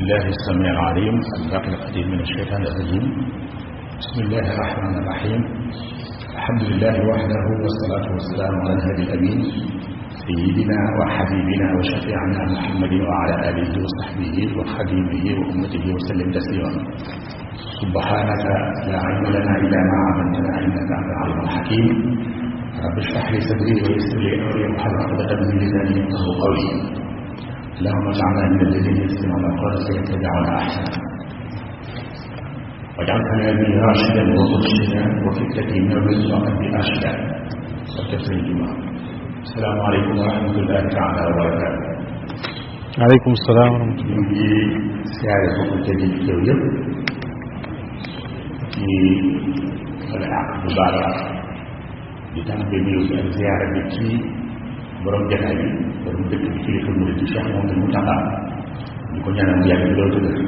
بالله السميع العليم الباقي القديم من الشيطان الرجيم. بسم الله الرحمن الرحيم. الحمد لله وحده والصلاة والسلام على الهادي الأمين سيدنا وحبيبنا وشفيعنا محمد وعلى آله وصحبه وخديمه وأمته وسلم تسليما. سبحانك لا علم لنا إلا ما علمتنا إنك أنت العليم الحكيم. رب اشرح لي صدري ويسر لي أمري واحلل عقدة من لساني يفقهوا قولي. اللهم اجعلنا من الذين يستمعون القول فيتبعون احسنه واجعل كلامي راشدا ومرشدا وفكرتي نور وقلبي ارشدا والتفسير الجمعه. السلام عليكم ورحمه الله تعالى وبركاته. عليكم السلام ورحمه الله. di siyaare bokk ci di teew yëpp ci wala ak bu baax di tàmbali nuyu ak ziyaare bi ci borom jataay bi borom dëkk bi kilifa murid di Cheikh Mouhamadou Mountakha ñu ko ñaanal mu yàgg loolu dëgg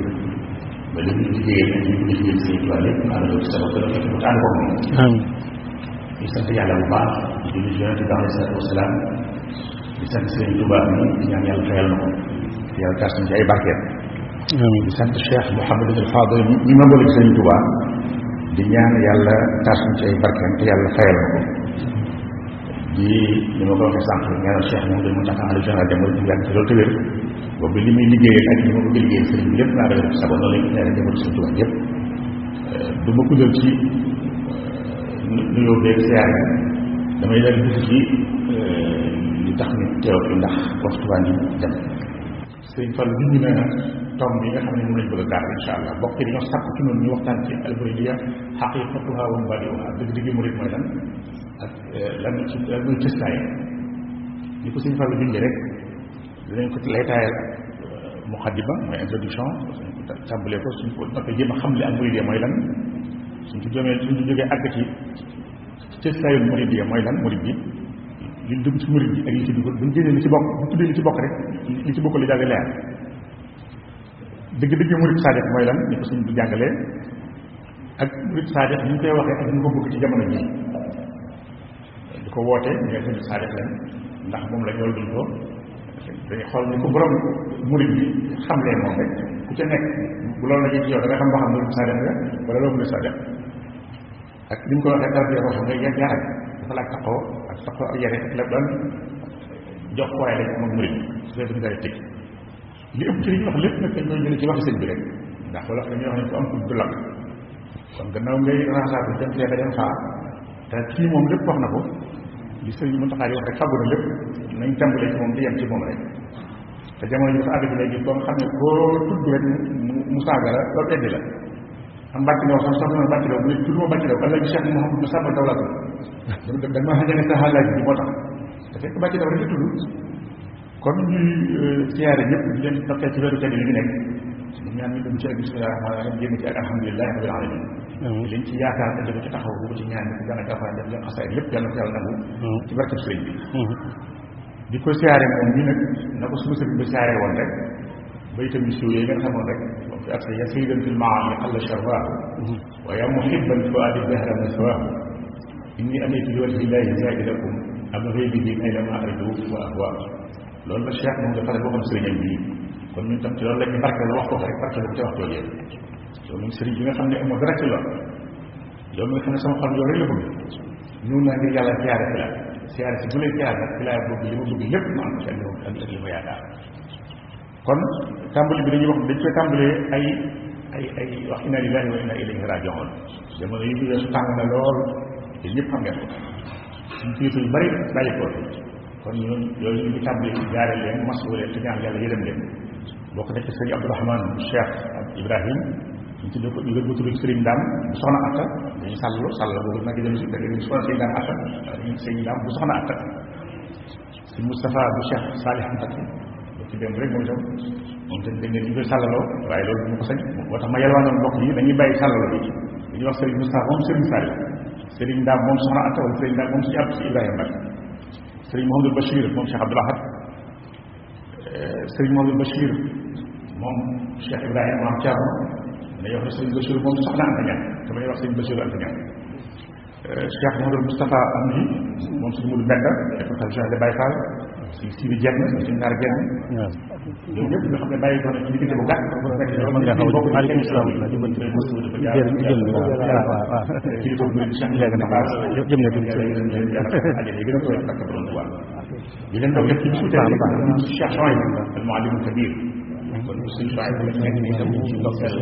ba li ñu liggéeyee ak ñu ko liggéeyal Sëriñ Tuubaa lépp mu ànd ci sama kër fekk mu tànn ko moom. amiin. di sant yàlla bu baax di julli ci Yonent bi alayhi salaatu wasalaam di sant Sëriñ Tuubaa mi di ñaan yàlla fayal na ko yàlla taas ci ay barkeel. amiin. di sant Cheikh Mouhamadou Fadel mi ma boole Sëriñ Tuubaa di ñaan yàlla taas ci ay barkeel te yàlla fayal na ko. di li ma ko waxee sànq ñaanal Cheikh Mouhamadou Mountakha xalifa général des mourides yàgg ci loolu te wér boobu li muy liggéeyal ak li ma ko liggéeyal sëriñ bi lépp naa def sago noonu lañ ko ñaanal njabootu Sëriñ Tuubaa yëpp du ma guddal ci nuyoo beeg siyaar yi damay dal dugg ci li tax ñu teew fi ndax waxtu waa ngi dem sëriñ Fall junj na tomb bi nga xam ne moom lañ bëgg a gaar insha allah bokk ci dañoo sàkk ci noonu ñu waxtaan ci al-muridiyya haqiqatuha wa mabaadi'uha dëgg-dëgg murid mooy lan ak lan mooy cëslaay li ko sëñ Fall junjee rek dinañ ko lay taayal muqaddima mooy introduction tàmbalee ko suñ ko noppee jéem a xam li ak muridiyya mooy lan suñ ci jógee àgg ci cëslaayu muridiyya mooy lan murid bi li dugg ci murid bi ak li ci dugg buñ génnee li ci bokk bu tuddee li ci bokk rek li ci bokk li daal di leer dëgg-dëgg murid saadiq mooy lan ni ko suñ bu jàngalee ak murid saadiq ni ñu koy waxee ak ñu ko bëgg ci jamono ji di ko woote ñu ne murid saadiq lañ ndax moom la ñool duñ ko dañuy xool ni ko borom murid bi xamlee moom rek ku ca nekk bu loolu la ci yow da nga xam boo xam murid saadiq nga wala loo murid saadiq ak ni ñu ko waxee tarbiya boo xam nga yarak dafa laaj taqoo ak yare ak la doon jox ko waaye lañ moom murid su dee duñ dara tëj li ëpp ci li ñuy wax lépp nag dañ koy jëlee ci waxi sëñ bi rek ndax wala dañuy wax ne ko am ko du lakk kon gannaaw ngay raxaatu dem fee nga dem faa te kii moom lépp wax na ko li sëñ bi Mountakha di wax rek fàggu na lépp nañ tàmbalee ci moom di yem ci moom rek te jamono ji dafa àgg bi léegi ba nga xam ne boo tudd rek mu saaga la loolu eddi la am bàcc law sax soxla na bàcc law bu ne tudd ma bàcc law kan la Cheikh Mouhamadou ma sàmba dawlatu da ma xañane sa xalaat bi moo tax te fekk bàcc law rek la tudd kon ñuy siyaare ñëpp di leen dokkee ci weeru tedd yi ñu nekk ñu ñaan ñu dugg ci ak bismillah rahmaan rahim génn ci ak alhamdulilah rabbil alamin liñ ci yaakaar te ko ci taxaw bu ko ci ñaan ko gën a gafaa def leen xasaay lépp yàlla ko yàlla nangu ci barkeb sëriñ bi di ko siyaare moom bi nag na ko suñu sëriñ bi siyaare woon rek baytam yu siiw yooyu ngeen xamoon rek moom fi aksa ya sayyidan fil maali qalla sharwaahu wa ya muhibban fuaadi dahra maswaahu inni amitu li wajhi llahi zaidakum abghi bihi aylama arju wa ahwaahu loolu la Cheikh moom dafa boo xam sëriñam bii kon ñun tam ci loolu la ñu barkeel wax ko rek barkeel bu ca wax joojee yow moom sëriñ bi nga xam ne amoo dara ci loolu yow mi nga xam ne sama xol yow rek la bëgg ñëw naa ngir yàlla siyaare fi la siyaare si bu lay siyaare nag fi laa bëgg li ma bëgg lépp ma am ci ak li ma yaakaar kon tàmbali bi dañuy wax dañ koy tàmbalee ay wax inna lillahi wa inna ilayhi raji'un jamono yi ñu weesu tàng na lool te ñëpp xam ngeen ko suñu kilifa yu bari bàyyi ko kon ñun yooyu ñu ngi tàmbali jaare leen masu leen te ñaan yàlla yërëm leen bokk na ci sëriñ Abdourahmane Cheikh Ibrahim ñu tudd ko ñu tudd sëriñ Dame bu soxna Atta dañu sàll boobu nag jëm si dëgg ñu soxna sëriñ Dame Atta sëriñ Dame bu soxna Atta sëriñ Moustapha bu Cheikh Salih Mbacké ci dem rek moom itam moom itam dañ leen ñu koy sàllaloo waaye loolu du ma ko sañ moo tax ma yelwaanoon mbokk yi dañuy bàyyi sàllaloo bi dañuy wax sëriñ Moustapha moom sëriñ Salih sëriñ Dame moom soxna Atta wala sëriñ Dame moom suñu àpp si Ibrahima Mbacké sëriñ Mouhamadou Bachir moom Cheikh Abdoul Ahad sëriñ Mouhamadou Bachir moom Cheikh Ibrahima maam Thierno dañuy wax ne sëriñ Bachir moom soxna Anta Niang damay wax sëriñ Bachir Anta Niang Cheikh Mouhamadou Moustapha am ni moom suñu Moudou Mbenda def na xam de Baye Fall si bi jenn si naar jenn ñoom ñëpp nga xam ne bàyyi ko na ci diggante bu gàtt nekk mën nga xaw a maaleykum salaam la jëm ci jëm waaw kilifa bu léegi nag jëm na tuuti di leen doon def ci bisu tey Cheikh Souhaïb al muallim al kabir kon suñu Souhaïb la nekk ni tam ci ndokkeel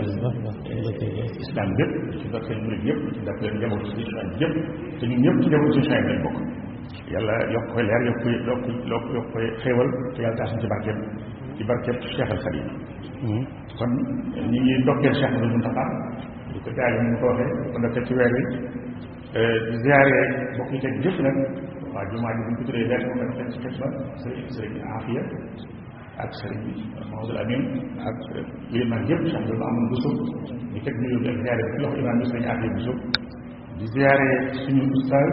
islam yëpp ci ndokkeel murid yëpp ci ndokkeel njabootu suñu Souhaïb yëpp te ñun ñëpp ci njabootu suñu Souhaïb lañ bokk yàlla yokk koy leer yokk koy xéewal te yàlla taasuñ ci barkeem Cheikh al Khadim kon ñu ngi ndokkeel Cheikh Abdou Mountakha di ko jaay ñu ko waxee ko ndokkeel ci weer wi di ziare bokk yi teg jëpp nag waa jumaa ji bu ñu ko tuddee weer moom dafa ci xet ba sëriñ Afia ak sëriñ Mamadou Amin ak liman yëpp Cheikh Abdou Amadou Bousso ñu teg ñu yóbbu ak ziare bi loxo imaam bi sëriñ Afia Bousso di ziare suñu ustaz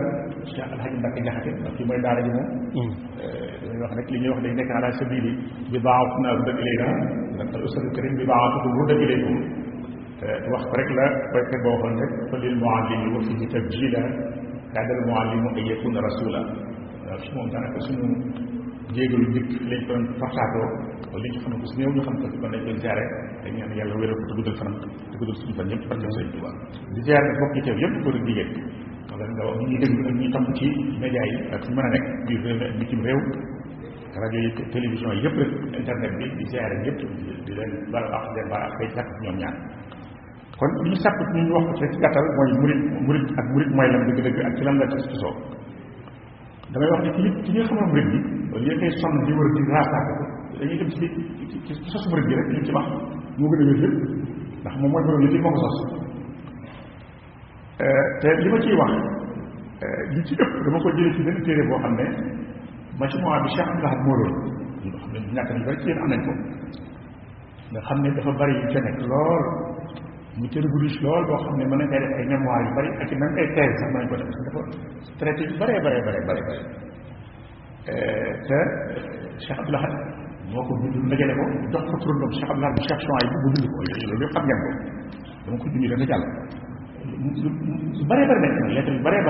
Cheikh Alhaji Mbacke Jaxate ndax fii mooy daara ji moom dañuy wax rek li ñuy wax day nekk ala sabili bi baaxatuna ruddat ilayna ndax al ustaz karim bi baaxatukum ruddat ilaykum wax ko rek la baykat boo waxoon rek fa lil muallimi wa fihi tabjila kaadal muallimu an yakuna rasula su moom daanaka suñu jéegalu njëkk lañ ko doon fartaatoo wala li ñu xam ko su néew ñu xam ko kon dañ koy ziare dañ ñaan yàlla wéral ko te guddal fanam te guddal suñu fan ñëpp barke Sëriñ Tuubaa di ziare nag bokk yi teew yëpp góor ak jigéen wala nga wax ñi déglu ak ñi topp ci média yi ak fu mën a nekk biir réew mi ak bitim réew rajo yi télévision yi yëpp rek internet bi di ziare yëpp di leen bala wax leen bala ak kay sàkk ñoom ñaan kon li ñu sàkk ñu wax ko ci gàttal mooy murid ak murid mooy lan dëgg-dëgg ak ci lan la ci soo damay wax ne ci ñi xamal murid bi loolu yéen koy sonn di wër di raasaako ko dañuy dem ci sos murid bi rek li ci wax moo gën a wér lépp ndax moom mooy borom li ci moo ko sos te li ma ciy wax li ci ëpp dama ko jëlee ci benn téere boo xam ne majmuwa bi Cheikh Abdoul Ahad moo loolu nga xam ne ñàkk nañu bari ci yéen am nañ ko nga xam ne dafa bari yu ca nekk lool mu téere bu riche lool boo xam ne mën nañ koy def ay mémoire yu bari ak même ay thèse sax mën nañ ko def parce que dafa traité yu bëree te Cheikh Abdoul Ahad moo ko bind dajale ko jox ko turandoo Cheikh Abdoul Ahad bu Cheikh Souhaïb bu bind ko loolu yëpp xam ngeen ko dama ko junni dafa jàll lu bëree bëri nekk na lettre yu bëree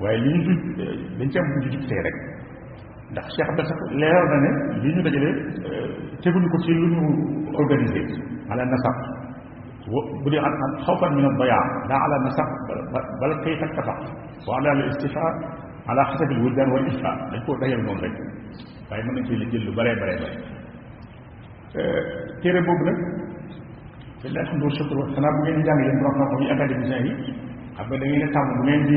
waaye li ñu dañ ci am bu ñu tey rek ndax Cheikh Abdoul sax leeral na ne li ñu dajale teguñu ko ci lu ñu organisé ala nasab bu dee an xawfan min ad-dayaa daa ala nasab bala kay faj tabax wa ala al istifaa ala xasab al wuldaan wal ifaa dañ koo dajal noonu rek waaye mën nañ ci li jël lu bëree bëri téere boobu nag alhamdu wa shukr xanaa bu ngeen di jàng yéen borom xam-xam yi académiciens yi xam nga da ngeen a tàmm bu ngeen di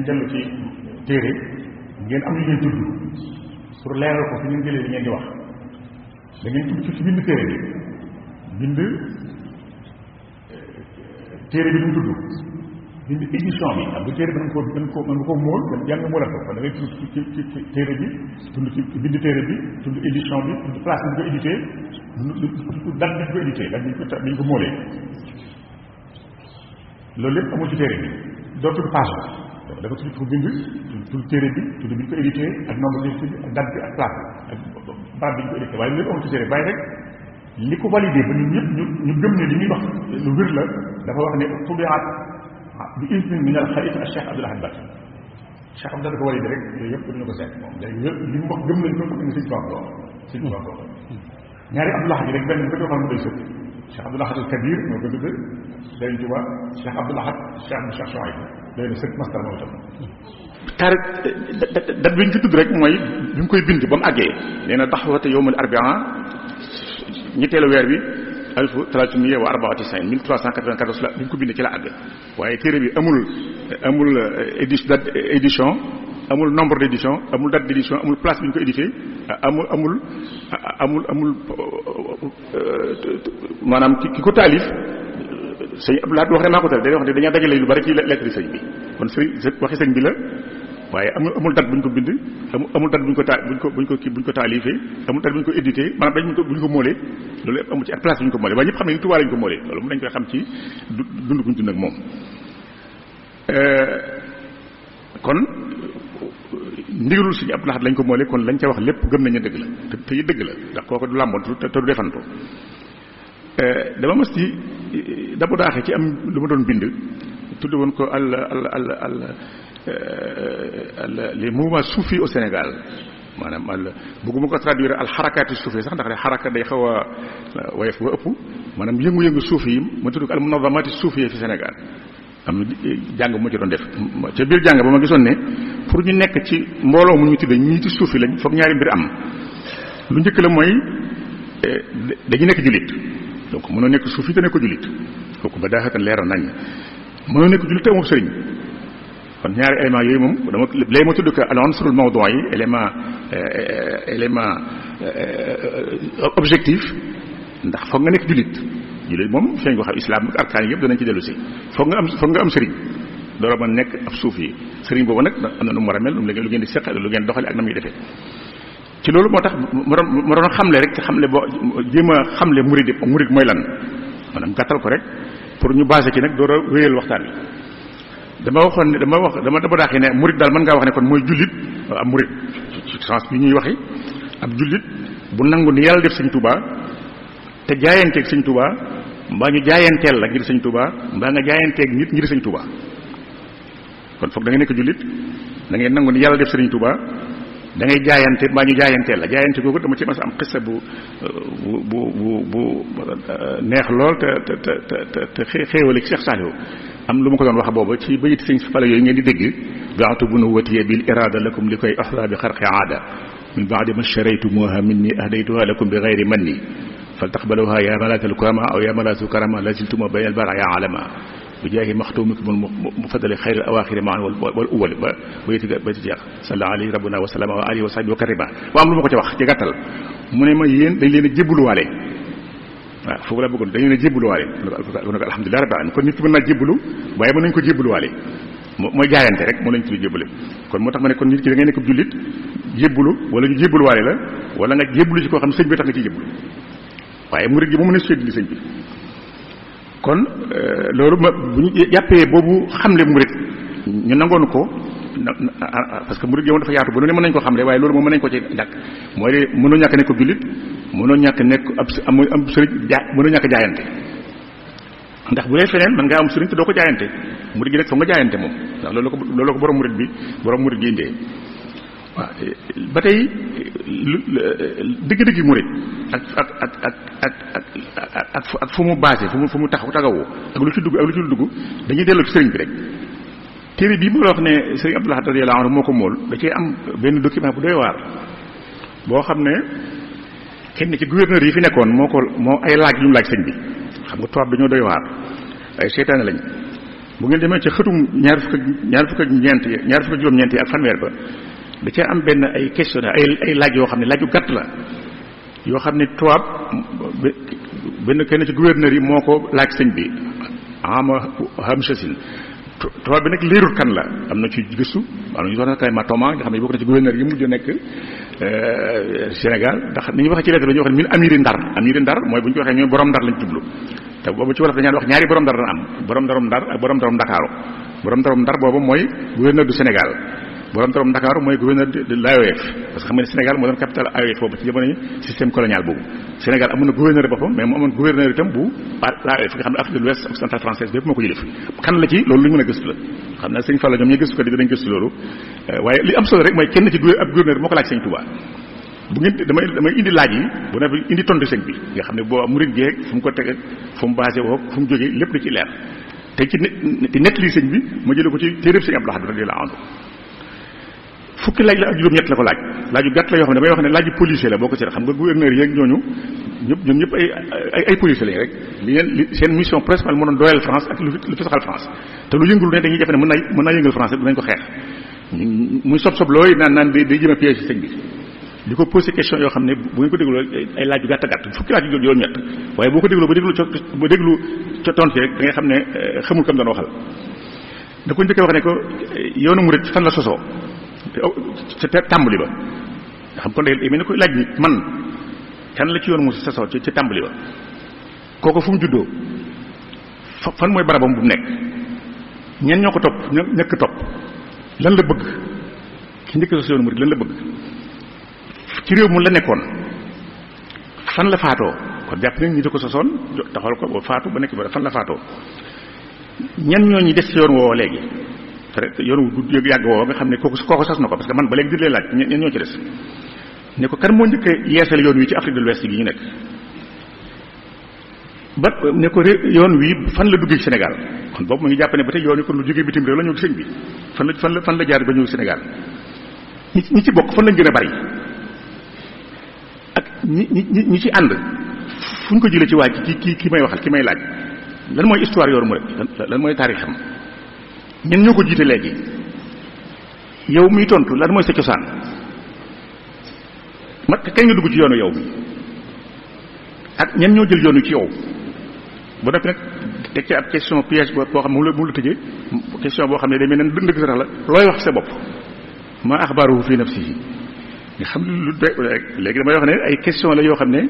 dellu ci téere ngeen am lu ngeen tudd pour leeral ko fi ngeen jëlee li ngeen di wax da ngeen tudd ci bind téere bi bind téere bi mu tudd bind édition bi xam nga téere bi mën nga ko móol jàng móolal ko kon da ngay tudd ci téere bi tudd ci bind téere bi tudd édition bi tudd place bi ñu ko édité date bi ñu ko édité date bi ñu ko móolee loolu lépp amul ci téere bi doo tudd page bi dafa tudd ko bind tudd téere bi tudd bi ñu ko édité ak nombre bi ak date bi ak place bi ak barab bi ñu ko édité waaye lépp amul ci téere bàyyi rek li ko validé ba ñun ñëpp ñu gëm ne li ñuy wax lu wér la dafa wax ne tubiat bi isnin min al xalifa al Cheikh Abdoul Ahad Mbacké Cheikh Abdoul ko validé rek yooyu yëpp dañu ko seet moom léegi yëpp li mu wax gëm nañ ko xam ne sëñ Tuubaa ko sëñ Tuubaa ko ñaari Abdoul Ahad yi rek benn ko defal mu doy sëkk Cheikh Abdoul Ahad al Kabir moo ko tudd Sëriñ Tuubaa Cheikh Abdoul Ahad Cheikh Souhaïb doy na sëkk mastar moo tam tarik dat bi ñu ci tudd rek mooy bi mu koy bind ba mu àggee nee na daxwata yawmul arbia ñetteelu weer bi 1394 la bi ñu ko bind ci la àgg waaye téere bi amul édition amul nombre d'édition amul date d'édition amul place bi ñu ko édité amul maanaam ki ko taalif sëñ Abdoul Ahad wax ne maa ko taalif day wax ne dañoo dajale lu bari ci lettre sëñ bi kon waxi sëñ bi la waaye amul date bu ñu ko bind amul date bu ñu ko taalifee amul date bu ñu ko édité maanaam dañ bu ñu ko moolee loolu yëpp amul ci ak place bu ñu ko moolee waaye ñëpp xam ne ni Tuubaa lañu ko moolee loolu mën nañu koy xam ci dund bu ñu dund ak moom kon ndigalul Sëñ Abdoul Ahad lañ ko moolee kon lañ ca wax lépp gëm nañu dëgg la te yi dëgg la ndax kooku du làmboon te du defantu dama mas ci dabu daaxee ci am lu ma doon bind tudde woon ko les mouvements soufis au Sénégal maanaam bëgguma ko traduire al xarakaati suufi sax ndax xaraka day xaw a woyof ba ëpp maanaam yëngu-yëngu suufi yi ma tudd ko al munazamaati suufi fi Sénégal am na jàng bu ma ci doon def ca biir jàng ba ma gisoon ne pour ñu nekk ci mbooloo mu ñu tuddee ñii ci suufi lañ foog ñaari mbir am lu njëkk la mooy dañu nekk jullit donc mënoo nekk suufi te nekk ko jullit kooku ba daaxatan leeral nañ mënoo nekk jullit te amul sëriñ kon ñaari élément yooyu moom dama léegi ma tudd ko al unsurul mawdu'i yi élément objectif ndax foog nga nekk jullit moom feeñ ko xam islam ak arkaan yëpp danañ ci dellu si foog nga am sëriñ doora mën nekk ab suuf yi sëriñ boobu nag am na nu mu war a mel lu ngeen di seq lu ngeen doxale ak na muy defee ci loolu moo tax ma doon xamle rek xamle boo jéem a xamle murid mooy lan maanaam gàttal ko rek pour ñu basé ci nag door a wéyal waxtaan wi dama waxoon ne dama daaxee ne murid daal mën ngaa wax ne kon mooy jullit ab murid ci sens bi ñuy waxi ab jullit bu nangu ni yàlla def sëñ Tuubaa te jaayanteeg sëñ Tuubaa mbaa ñu jaayanteel la ngir sëñ Tuubaa mbaa nga jaayanteeg nit ngir sëñ Tuubaa kon foog da nga nekk jullit da ngay nangu ni yàlla def sëñ Tuubaa da ngay jaayante mbaa ñu jaayanteel la jaayante googu dama ci mas am xissa bu neex lool te xéewale ci Cheikh Saliou am lu ma ko doon wax booba ci bayit sëñ fala yooyu ngeen di dégg baatu bu nu watiye bil irada lakum li koy ahla bi xarqi aada min baadi ma sharaytumuha minni ahdaytuha lakum bi gayri manni faltaqbaluha ya malatal kurama aw ya malatu karama laziltuma bayna al bara ya alama bi jaahi maxtumikum mufaddali xayr al awaaxiri maan wal uwal ba ci jeex salla alayhi rabbuna wa salama wa alihi wa sahbihi wa karima wa am lu ma ko ci wax ci gàttal mu ne ma yéen dañ leen a jébbaluwaale waaw foofu laa bëggoon dañu leen a jébbaluwaale ne ko alhamdulilah rabbil alamin kon nit ki mën naa jébbalu waaye mën nañ ko jébbaluwaale mooy jaayante rek moo lañ tudd jébbale kon moo tax ma ne kon nit ki da ngay nekk jullit jébbalu wala ñu jébbaluwaale la wala nga jébbalu ci koo xam ne sëñ bi tax nga ciy jébbalu waaye murid gi moom ne suy di sëñ bi kon loolu bu ñu jàppee boobu xamle murid ñu nangoon ko parce que murid gi moom dafa yaatu ba nu ne mën nañ ko xamle waaye loolu moom mën nañ ko ci dàkk mooy de mënoo ñàkk nekk jullit mënoo ñàkk nekk am sëriñ mënoo ñàkk jaayante ndax bu dee feneen mën ngaa am sëriñ te doo ko jaayante murid gi nag foog nga jaayante moom ndax loolu ko borom murid gi indee waaw ba tey dëgg-dëgg murid ak fu mu basé fu mu tagawoo ak lu ci dugg dañuy delloo ci sëriñ bi rek téere bii moo la wax ne sëriñ Abdou Lahad radiyallahu anhu moo ko mool da cee am benn document bu doy waar boo xam ne kenn ci gouverneur yi fi nekkoon moo ay laaj yu mu laaj sëñ bi xam nga tubaab dañoo doy waar ay seytaane lañ bu ngeen demee ci xëtum ñaar fukk ak juróom-ñeent yi ak fanweer ba da cee am benn ay questionnaire ay laaj yoo xam ne laaj yu gàtt la yoo xam ne tubaab benn kenn ci gouverneur yi moo ko laaj sëñ bi ama hamsasin tubaab bi nag leerul kan la am na ci gëstu am na ñu soxna Kayma Toma nga xam ne bokk na ci gouverneur yi mujj nekk Sénégal ndax ni ñu waxee ci lettre dañuy wax ne min amiri ndar mooy bu ñu ko waxee ñooy borom ndar lañ jublu te boobu ci wolof dañaan wax ñaari borom ndar dana am borom ndarum ndar ak borom ndarum Ndakaaru borom ndarum ndar boobu mooy gouverneur du Sénégal borom ndarum Ndakaaru mooy gouverneur de l'AOF parce que xam nga ne Sénégal moo doon capital AOF boobu ci jamono système colonial boobu Sénégal amoon na gouverneur boppam mais mu amoon gouverneur itam bu l'AOF nga xam ne Afrique de l'Ouest occidentale française bépp moo ko jëlif kan la ci loolu lu ñu mën a gëstu la xam naa sëñ Fall ñoom ñuy gëstu ko di danañ gëstu loolu waaye li am solo rek mooy kenn ci ab gouverneur moo ko laaj sëñ Touba bu ngeen damay indi laaj yi bu ne indi tontu sëñ bi nga xam ne boo murid gi fu mu ko teg fu mu basé woo fu mu jógee lépp da ci leer te ci nettali sëñ bi ma jëlee ko ci téeréb sëñ Abdou Lahad radiyallahu anhu fukki laaj la ak juróom-ñett la ko laaju gàtt la yoo xam ne damay wax ne laaju policier la boo ko seet xam nga gouverneur yeeg ñooñu ñoom ñëpp ay policier lañ rek seen mission principale moo doon doyal France ak lu fi saxal France te lu yëngul ne dañuy defe ne mën naa yëngal France rek dinañ ko xeex muy sob looy naan day jëm a piège sëñ bi di ko posé question yoo xam ne bu ngeen ko dégloo ay laaj yu gàtt fukki laaj yu juróom-ñett waaye boo ko dégloo ba déglu ca tontu rek da ngay xam ne xamul kam doon waxal da ko njëkk wax ne ko yoonu murid fan la sosoo ca tàmbali ba nga xam kon day mel ni koy laaj nit man kan la ci yoonu murid sosoo ca tàmbali ba kooku fu mu juddoo fan mooy barabam bu mu nekk ñen ñoo ko topp ñëkk topp lan la bëgg ki njëkk sos yoonu murid lan la bëgg ci réew mu la nekkoon fan la faatoo kon jàpp nañ ñi da ko sosoon taxawal ko ba faatu ba nekk ba fan la faatoo ñan ñoo ñi des ci yoon woowa léegi yoonu du yàgg woo nga xam ne kooku sas na ko parce que man ba léegi di leen laaj ñen ñoo ci des ne ko kan moo njëkk a yeesal yoon wi ci Afrique de l'Ouest gi ñu nekk ba ne ko yoon wi fan la duggee ci Sénégal kon boobu mu ngi jàpp ne ba tey yoon wi kon lu jógee bitim réew la ñëw sëñ bi fan la jaar ba ñëw Sénégal ñi ci bokk fan lañ gën a bari ak ñi ci ànd fu ñu ko jëlee ci waaj ki may waxal ki may laaj lan mooy histoire yoonu mu rek lan mooy taarixam ñen ñoo ko jiite léegi yow miy tontu lan mooy sa cosaan kañ nga dugg ci yoonu yow bi ak ñen ñoo jël yoonu ci yow ba noppi nag teg ci ab question piège boo xam ne mu la tëjee question boo xam ne day mel ne ndëgg sa tax la looy wax sa bopp ma axbaaruhu fi nafsihi nga xam ne lu doy rek léegi damay wax ne ay question la yoo xam ne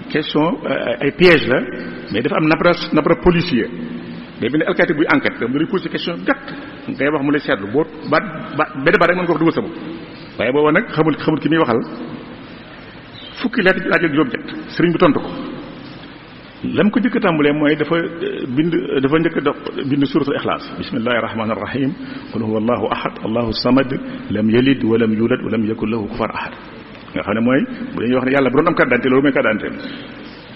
question ay piège la mais dafa am napra policier day mel ne alkaati buy enquête da ngay poser question gàtt ngay wax mu lay seetlu boo benn baat rek mën nga wax dugal sa bopp waaye booba nag xamul ki muy waxal fukki laaj ak juróom-ñett sëriñ bi tontu ko lam ko njëkk a tàmbalee mooy dafa njëkk a bind suratul ixlaas bismillahi rahmaani rahim qul huwa allahu ahad allahu samad lam yalid walam yulad walam yakun lahu kufuwan ahad nga xam ne mooy bu dañuy wax ne yàlla bu doon am carte d'identité loolu mooy carte d'identité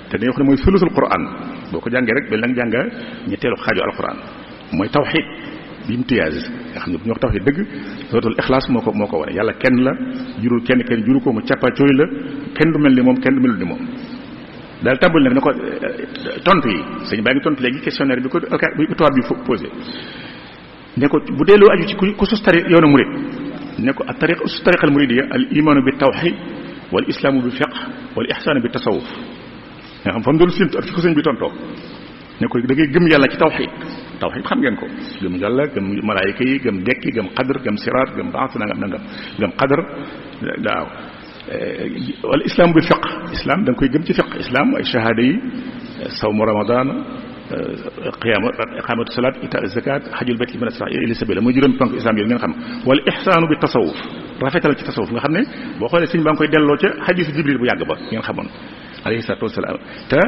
te dañuy wax ne mooy sulusul quran boo ko jàngee rek ba lang jànga ñetteelu xaaju alquran mooy tawxid bi imtiyaaz nga xam ne bu ñu wax tawxid dëgg suratul ixlaas moo ko wane yàlla kenn la jurul kenn juru ko mu cappacooy la kenn du mel ni moom kenn du melul ni moom daal tàmbali nag ne ko tontu yi sëñ baa ngi tontu léegi questionnaire bi ko tubaab bi posé ne ko bu dee loo aju ci ku sos yoonu murid ne ko tariqa al muridiyya al imaanu bi tawhid wal islaamu bi fiqh wal ihsaanu bi tasawuf nga xam fa mu doon séntu ak ci ko sëñ bi tontoo ne ko da ngay gëm yàlla ci tawhid xam ngeen ko gëm yàlla gëm malaayika yi gëm dekki gëm qadr gëm siraat gëm baas nangam gëm qadr waaw wal islam bil fiqh islam da nga koy gëm ci fiqh islam ay shahada yi sawmu ramadan iqamatu salat ita zakat hajjul bayt liman istata'a ilayhi sabila mooy juróomi ponk islam yi ngeen xam wal ihsanu bi tasawuf rafetal ci tasawuf nga xam ne boo xoolee sëñ baa ngi koy delloo ca hadisu jibril bu yàgg ba ngeen xamoon alayhi salatu wassalam te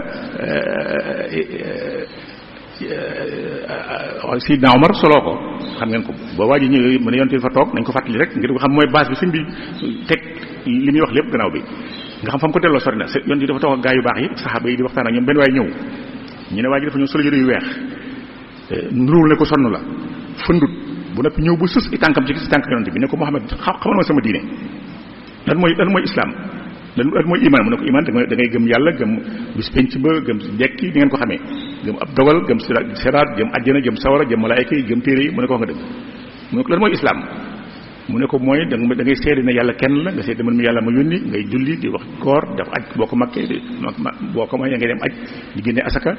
Sidna Omar soloo ko xam ngeen ko ba waa ji ñëwee mu ne yonte fa toog nañ ko fàttali rek ngir ko xam mooy base bi sëñ bi teg li muy wax lépp gannaaw bi nga xam fa mu ko delloo sori na yonte dafa toog ak gaa yu baax yi saxaaba yi di waxtaan ak ñoom benn waay ñëw ñu ne waa ji dafa ñëw solo yére yu weex nuruwul ne ko sonn la fëndut bu noppi ñëw bu sës i tànkam ci tànk yonte bi ne ko Muhammad xamal ma sama diine lan mooy islam lan mooy iman mu ne ko iman da ngay gëm yàlla gëm bis penc ba gëm dekki ni ngeen ko xamee gëm ab dogal gëm siraat gëm àjjana gëm sawara gëm malaayika yi gëm téere yi mu ne ko wax nga dëgg mu ne ko lan mooy islam mu ne ko mooy da ngay seede ne yàlla kenn la nga seede man mi yàlla ma yónni ngay julli di wax koor def aj boo ko makkee boo ko mënee ngay dem aj di génne asaka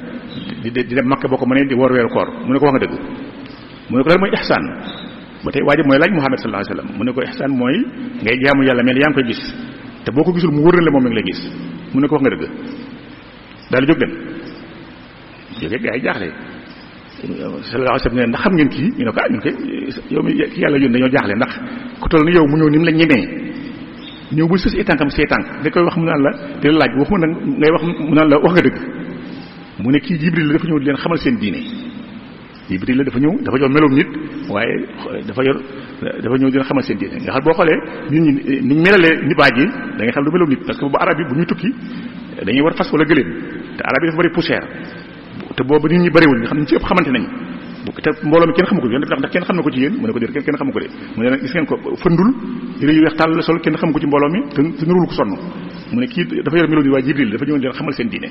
di dem makka boo ko mënee di woor weeru koor mu ne ko wax nga dëgg mu ne ko lan mooy ihsaan ba tey waa ji mooy laaj Muhammad sallallahu alayhi wasallam mu ne ko ihsaan mooy ngay jaamu yàlla mel yaa ngi koy gis te boo ko gisul mu wër na la moom mi ngi lay gis mu ne ko wax nga dëgg daal di jóg dem jóge gaa yi jaaxle sallallahu alayhi wasallam ne ndax xam ngeen kii ñu ne ko ñun koy yow mi ki yàlla yónni dañoo jaaxle ndax ku toll ni yow mu ñëw ni mu la ñemee ñëw bu sës i tànkam see tànk da koy wax mu naan la di la laaj waxuma nag ngay wax mu naan la wax nga dëgg mu ne kii Jibril la dafa ñëw di leen xamal seen diine Jibril la dafa yor meloom nit waaye dafa ñëw dina xamal seen diine nga xam boo xoolee nit ñi niñ melalee ni baaj yi da ngay xam lu meloom nit parce que bu arab yi bu ñuy tukki dañuy war fas wala gëléem te arab yi dafa bari poussière te boobu nit ñi bariwul nga xam ne ci ëpp xamante nañ te mbooloo mi kenn xamu ko yoon ndax kenn xam na ko ci yéen mu ne ko déet kenn xamu ko de mu ne nag gis ngeen ko fëndul yére yu weex tàll la sol kenn xamu ko ci mbooloo mi te nurul ko sonn mu ne kii dafa yor meloom ni waaye Jibril dafa ñëwoon leen xamal seen diine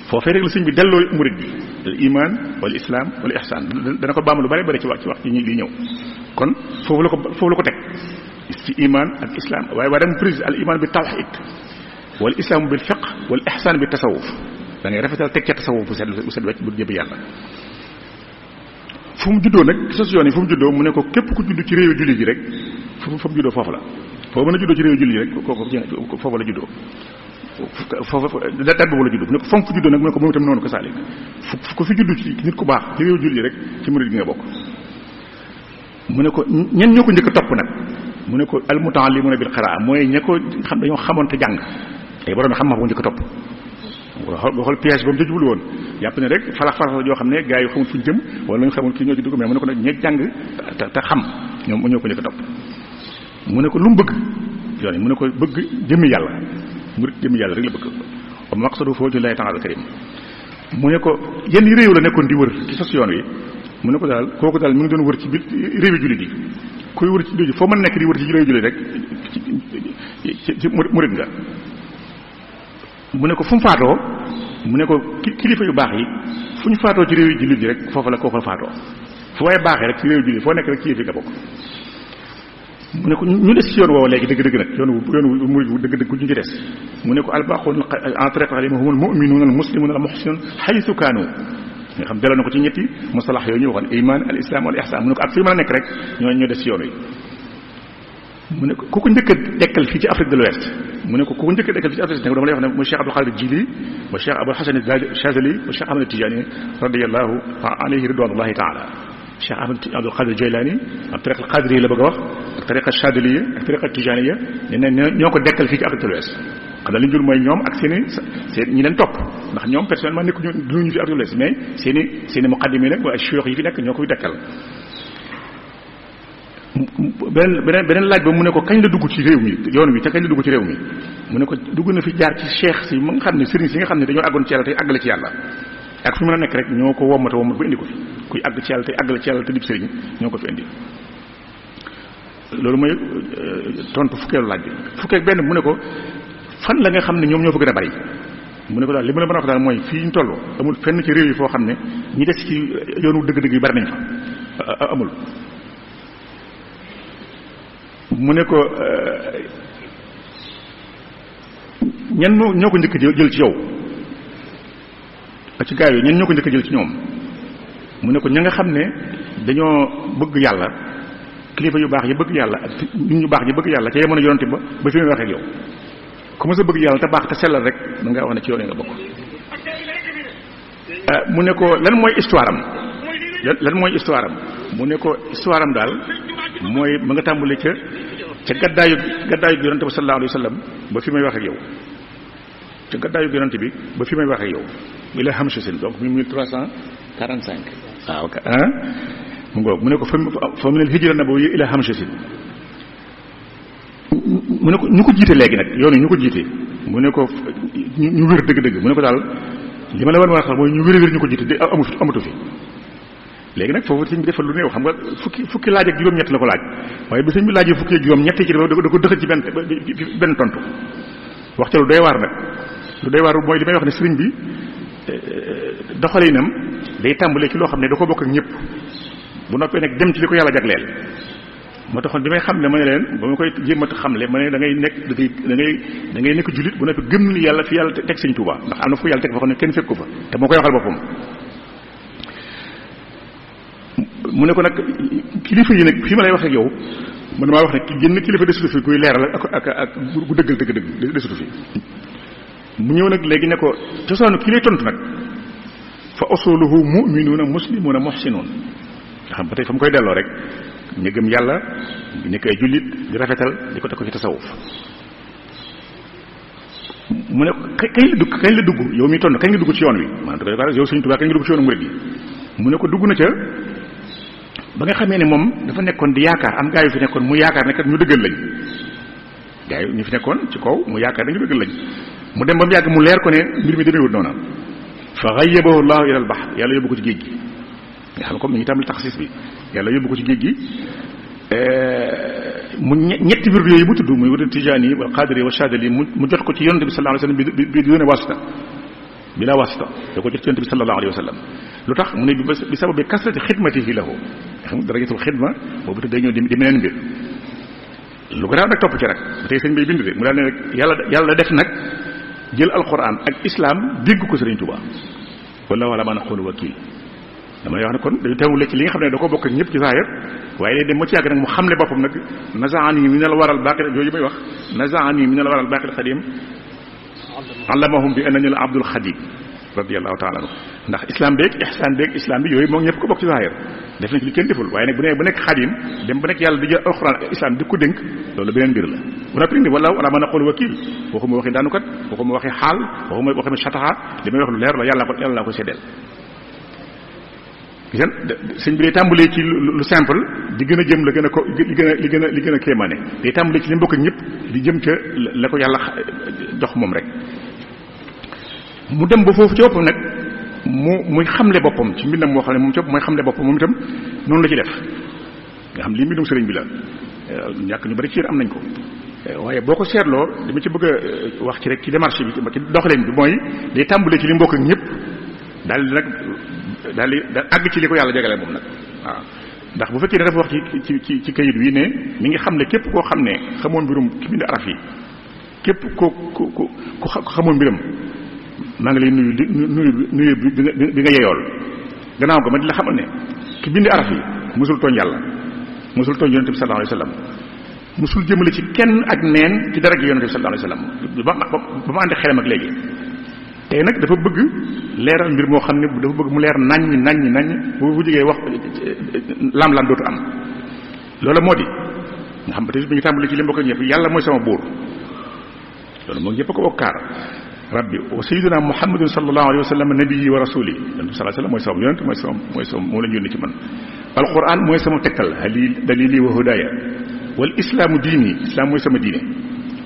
foofee rek la sëñ bi delloo murid bi al iman wal islam wal ihsan dana ko baamu lu bari bari ci wax ci li ñëw kon foofu la ko teg ci iman ak islam waaye dama prise al iman bi tawhid wal islam bil fiqh wal ihsan bi tasawuf da ngay rafetal teg ca tasawuf bu set wecc bu jëb yàlla fu mu juddoo nag sos yoon yi fu mu juddoo mu ne ko képp ku judd ci réewu jullit ji rek fu mu juddoo foofu la foo mën a juddoo ci réewu jullit ji rek kooku foofu la juddoo foofu dat boobu la juddoo mu ne ko fa mu fu juddoo nag mu ne ko moom itam noonu ko saalik fu ko fi juddu ci nit ku baax ci réewu jullit ji rek ci murid gi nga bokk mu ne ko ñen ñoo ko njëkk a topp nag mu ne ko al muta'allimuna bil qira'a mooy ña ko xam dañoo xamoon te jàng ay borom xam-xam ko njëkk a topp nga xool piège ba mu ca jublu woon yàpp ne rek falax joo xam ne gars yi xamul fu ñu jëm wala ñu xamul kii ñoo ci dugg mais mu ne ko nag ña jàng te xam ñoom ñoo ko njëkk a topp mu ne ko lu mu bëgg yoon yi mu ne ko bëgg jëmmi yàlla murid jëmmi yàlla rek la bëgg wa maqsadu fawju llahi ta'ala al-karim mu ne ko yenn réew la nekkoon di wër ci sos yoon wi mu ne ko daal kooku daal mi ngi doon wër ci biir réewi jullit yi kuy wër ci jullit foo mën nekk di wër ci réewi jullit rek ci murid nga mu ne ko fu mu faatoo mu ne ko kilifa yu baax yi fu ñu faatoo ci réewi jullit yi rek foofu la kooku la faatoo fu waaye baaxee rek ci réewi jullit foo nekk rek ci yëf yi nga bokk mu ne ko ñu des ci yoon woowu léegi dëgg-dëgg nag yoonu murid dëgg-dëgg ku ñu ci des mu ne ko albaqun en traite xalima humul mu'minuna al muslimuna al muhsinun haythu kaanu nga xam delloo na ko ci ñetti mustalax yooyu ñu waxoon iman al islam wal ihsan mu ne ko ak fi mën a nekk rek ñoo des ci yoon wi mu ne ko ku ko njëkk a dekkal fii ci Afrique de l'Ouest mu ne ko ku ko njëkk a dekkal fii ci Afrique de l'Ouest dama lay wax ne mooy Cheikh Abdul Qadir Jili wa Cheikh Abul Hasan Chazali wa Cheikh Ahmad Tijani radiyallahu alayhi ridwanullahi ta'ala Cheikh Abdul Qadir Jaylani ak tariqa Qadiri la bëgg a wax ak tariqa Chadiliya ak tariqa Tijaniya ne ñoo ko dekkal fii ci Afrique de l'Ouest xam na li ñu jur mooy ñoom ak seen ñi leen topp ndax ñoom personnellement nekkuñu duñu fi Afrique de l'Ouest mais seen i muqaddimi nag waa cheikh yi fi nekk ñoo koy dekkal beneen laaj ba mu ne ko kañ la dugg ci réew mi yoon wi te kañ la dugg ci réew mi mu ne ko dugg na fi jaar ci cheikh si mu nga xam ne sëriñ si nga xam ne dañoo àggoon ci yàlla tey àggale ci yàlla ak fi mën a nekk rek ñoo ko wommat ba indi ko fi kuy àgg ci yàlla tey àggale ci yàlla te dib sëriñ ñoo ko fi indi loolu mooy tontu fukkeelu laaj bi fukkeel benn mu ne ko fan la nga xam ne ñoom ñoo fa gën a bari mu ne ko daal li ma la mën a wax daal mooy fii ñu toll amul fenn ci réew yi foo xam ne ñi des ci yoonu dëgg-dëgg yi bari nañ fa amul mu ne ko ñan ñoo ko njëkk jël ci yow ci gaa yi ñan ñoo ko njëkk jël ci ñoom mu ne ko ña nga xam ne dañoo bëgg yàlla kilifa yu baax yi bëgg yàlla ak nit ñu baax ñi bëgg yàlla ca yemoon a yonante ba fi muy waxee ak yow ku ma sa bëgg yàlla te baax te sellal rek da ngaa wax ne ci yoon nga bokk mu ne ko lan mooy histoire am lan mooy histoire am mu ne ko histoire am daal mooy ma nga tàmbali ca gaddaayu yonante bi sallallahu alayhi wa sallam ba fi may wax ak yow ca gaddaayu yonante bi ba fi may wax ak yow ila Hamshasin donc 1345 waaw mu ngoog mu ne ko fa min al hijra nabawiyya ila Hamshasin mu ne ko ñu ko jiite léegi nag yoonu ñu ko jiite mu ne ko ñu wér dëgg-dëgg mu ne ko daal li ma la war a wax mooy ñu wér ñu ko jiite amatu fi léegi nag foofu sëñ bi defal lu néew xam nga fukki laaj ak juróom-ñett la ko laaj waaye bi sëñ bi laajee fukki ak juróom-ñett ci da ko dëxal ci benn tontu wax ca lu doy waar nag lu doy waar mooy li may wax ne sëriñ bi doxalinam day tàmbalee ci loo xam ne da ko bokk ak ñëpp bu noppee nag dem ci li ko yàlla jagleel moo taxoon bi may xam ne ma ne leen ba ma koy jéem a xamle ma ne da ngay nekk jullit bu noppi gëm ni yàlla fi yàlla teg sëñ Tuubaa ndax am na fu yàlla teg fa xam ne kenn fekk ko fa te moo koy waxal boppam mu ne ko nag kilifa yi nag fii ma lay wax ak yow man damaa wax ne génn kilifa desutu fi kuy leeral ak bu dëggal dëgg desutu fi mu ñëw nag léegi ne ko cosaanu ki lay tontu nag fa usuluhu mu'minuuna muslimuuna muhsinuun nga xam ba tey fa mu koy delloo rek ñu gëm yàlla di nekk ay jullit di rafetal di ko teg ko ci tasawuf mu ne kañ la dugg yow mi tontu kañ nga dugg ci yoon wi maanaam yow Sëriñ Tuubaa kañ nga dugg ci yoonu murid yi mu ne ko dugg na ca ba nga xamee ne moom dafa nekkoon di yaakaar am gaa yu fi nekkoon mu yaakaar ne kat ñu dëggal lañ gaa yi ñu fi nekkoon ci kaw mu yaakaar ne ñu dëggal lañ mu dem ba mu yàgg mu leer ko ne mbir mi demeewut noonu fa ghayyabahu llahu ila al bahr yàlla yóbbu ko ci géej gi nga xam comme ni ñu tàmbali taxsis bi yàlla yóbbu ko ci géej gi mu ñetti wird yooyu bu tudd muy wird Tijaani wal Qaadiri wa Shaadili mu jot ko ci yonent bi sallallahu alayhi wa sallam bi doone wasita bi la wasita da ko jot ci yonent bi sallallahu alayhi wa sallam lu tax mu ne bi sababi kasrati xidmatihi lahu xam nga darajatul xidma boobu te day ñëw di meneen mbir lu garaaw nag topp ci rek ba tey sëñ bay bind de mu daal ne rek yàlla def nag jël alquran ak islam dégg ko Sëriñ Tuubaa wallahu ala ma naqulu wakiil dama lay wax ne kon dañu teewule ci li nga xam ne da ko bokk ak ñëpp ci zaahir waaye day dem ma ci yàgg nag mu xamle boppam nag nazaani min al waral baqi yooyu may wax nazaani min al waral baqi al xadim allamahum bi annani al abdul xadim radiyallahu taala anhu ndax islam beeg ihsaan beeg islam bi yooyu moom ñëpp ko bokk ci zaahir def na ci li kenn deful waaye nag bu nekk xadim dem ba nekk yàlla di jël alxuraan ak islam di ko dénk loolu beneen mbir la bu noppi ni wallahu ala ma naqulu wakiil waxuma waxi daanukat waxuma waxi xaal waxuma waxi shataha li may wax lu leer la yàlla ko séddeel gis sëñ bi day tàmbalee ci lu simple di gën a jëm la gën a ko li gën a kéemaane day tàmbalee ci li mbokk ñëpp di jëm ca la ko yàlla jox moom rek mu dem ba foofu ci boppam nag muy xamle boppam ci mbindam moo xam ne moom ci bopp mooy xamle boppam moom itam noonu la ci def nga xam lii mbindum sëriñ bi la ñàkk ñu bari ci am nañ ko waaye boo ko seetloo dama ci bëgg a wax ci rek ci démarche bi ci doxalin bi mooy day tàmbalee ci li mbokk ñëpp daal di nag daal di àgg ci li ko yàlla jagale moom nag waaw ndax bu fekkee ne dafa wax ci kayit wi ne mi ngi xam ne képp koo xam ne xamoon mbirum ki bind araf yi képp ku xamoon mbiram maa ngi lay nuyu bi nga yeyool gannaaw ko ma di la xamal ne ki bind araf yi musul tooñ yàlla musul tooñ yonente bi sallallahu alayhi wasallam musul jëmale ci kenn ak neen ci dara gi yonente bi sallallahu alayhi wasallam ba ma ànd xelam ak léegi tey nag dafa bëgg leeral mbir moo xam ne dafa bëgg mu leer naññ bu fu jógee wax lam dootu am loolu moo di nga xam ba tey bi ngi tàmbali ci li mbokk ñëpp yàlla mooy sama buur loolu moo ñëpp ko bokkaar rabbi wa sayyidina muhammadun sallallahu alayhi wa sallam nabiyyi wa rasuli yonent sallallahu alayhi wa sallam mooy sama yonent mooy sama moo lañu yónni ci man alquran mooy sama tegtal dalili wa hudaya wal islaamu diini islam mooy sama diine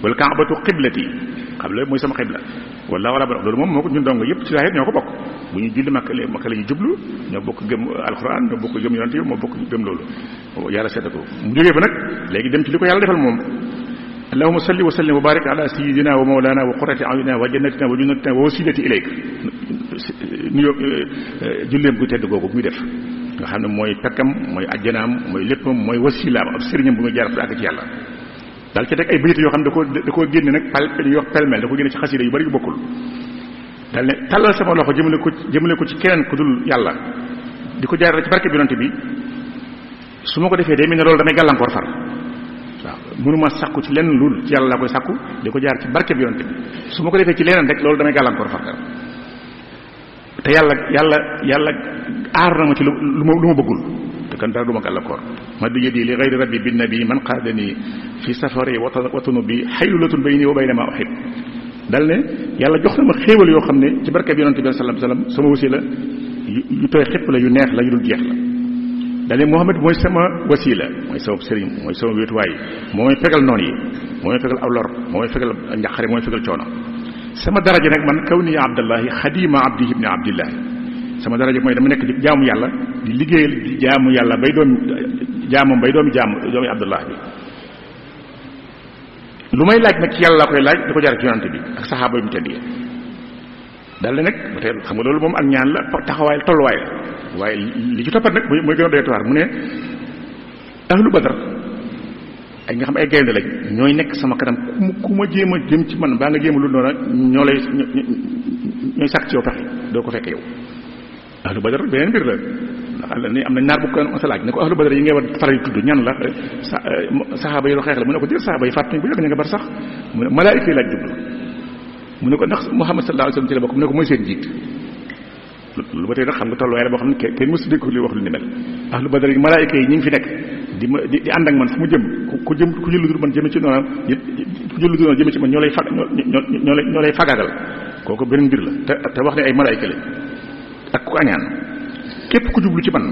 wal kaabatu qiblati xabla mooy sama xibla wallahu rabbi loolu moom moo ko ñun dong yëpp ci zahir ñoo ko bokk bu ñu julli makka la ñu jublu ñoo bokk gëm alquran ñoo bokk gëm yonent yi moo bokk gëm loolu yàlla seeta ko mu jógee fa nag léegi dem ci li ko yàlla defal moom allahumma salli wa sallim wa barik ala sayyidina wa mawlana wa qurrati a'yunina wa jannatina wa junnatina wa wasilati ilayk nuyoo julleem gu tedd googu muy def nga xam ne mooy pekkam mooy ajjanaam mooy léppam mooy wasilaam ab sëriñam bu muy jaar fu àgg ci yàlla daal ci teg ay bayit yoo xam ne da koo génne nag ñu wax pelmel da ko génne ci xasida yu bari yu bokkul daal ne tàllal sama loxo jëmale ko ci keneen ku dul yàlla di ko jaarale ci barke bi yonante bi su ma ko defee day mel ne loolu damay gàllankoor far waaw mënuma sàkku ci lenn lul ci yàlla laa koy sàkku di ko jaar ci barke bi yonante bi su ma ko defee ci leneen rek loolu damay gàllankoor far te yàlla aar na ma ci lu ma bëggul te kan dara du ma gàllankoor ma di yëdi li ghayri rabbi bin nabi man qaadani fi safari watanu bi haylulatun bayni wa bayna ma uhib dal ne yàlla jox na ma xéewal yoo xam ne ci barke bi yonante bi sallallahu alayhi wasallam sama wasila yu tooy xépp la yu neex la yu dul jeex la dal ne Muhammad mooy sama wasila mooy sama sëriñ mooy sama wéetuwaay moo may fegal noon yi moo may fegal aw lor moo may fegal njaqare moo may fegal coono sama daraja nag man kaw ni abdallahi xadima abdihi ibni abdillahi sama daraja mooy dama nekk di jaamu yàlla di liggéeyal di jaamu yàlla bay doomi abdullah bi lu may laaj nag ci yàlla laa koy laaj di ko jaar ci yonante bi ak saxaaba yu mu tedd yi dal nag ba tey xam nga loolu moom ak ñaan la taxawaay tolluwaay la waaye li ci toppat nag mooy gën a doy waar mu ne ahlu badar ay nga xam ay gaynde lañ ñooy nekk sama kanam ku ma jéem a jëm ci man baa nga jéem a lu noona ñooy sàkk ci yow pexe doo ko fekk yow ahlu badar beneen mbir la ndax am na naar bu ko sa laaj ne ko ahlu badar yi ngay war faral di tudd ñan la saxaaba yi lu xeex la mu ne ko dir saxaaba yi fàttali bu yàgg ña nga bar sax mu ne malaayika yi laaj jublu mu ne ko ndax Muhammad sallallahu alayhi wasallam ci la bokk mu ne ko mooy seen jiit lu ba tey nag xam nga tolluwaay la boo xam ne kenn mësu dégg ko li wax lu ni mel ahlu badar yi malaayika yi ñi ngi fi nekk di ànd ak man fu mu jëm ku jël lu dul man jëme ci noonu ku jël lu dul jëme ci man ñoo lay fagaagal kooku beneen mbir la te wax ne ay malaayika lañ ak ku añaan képp ku jublu ci man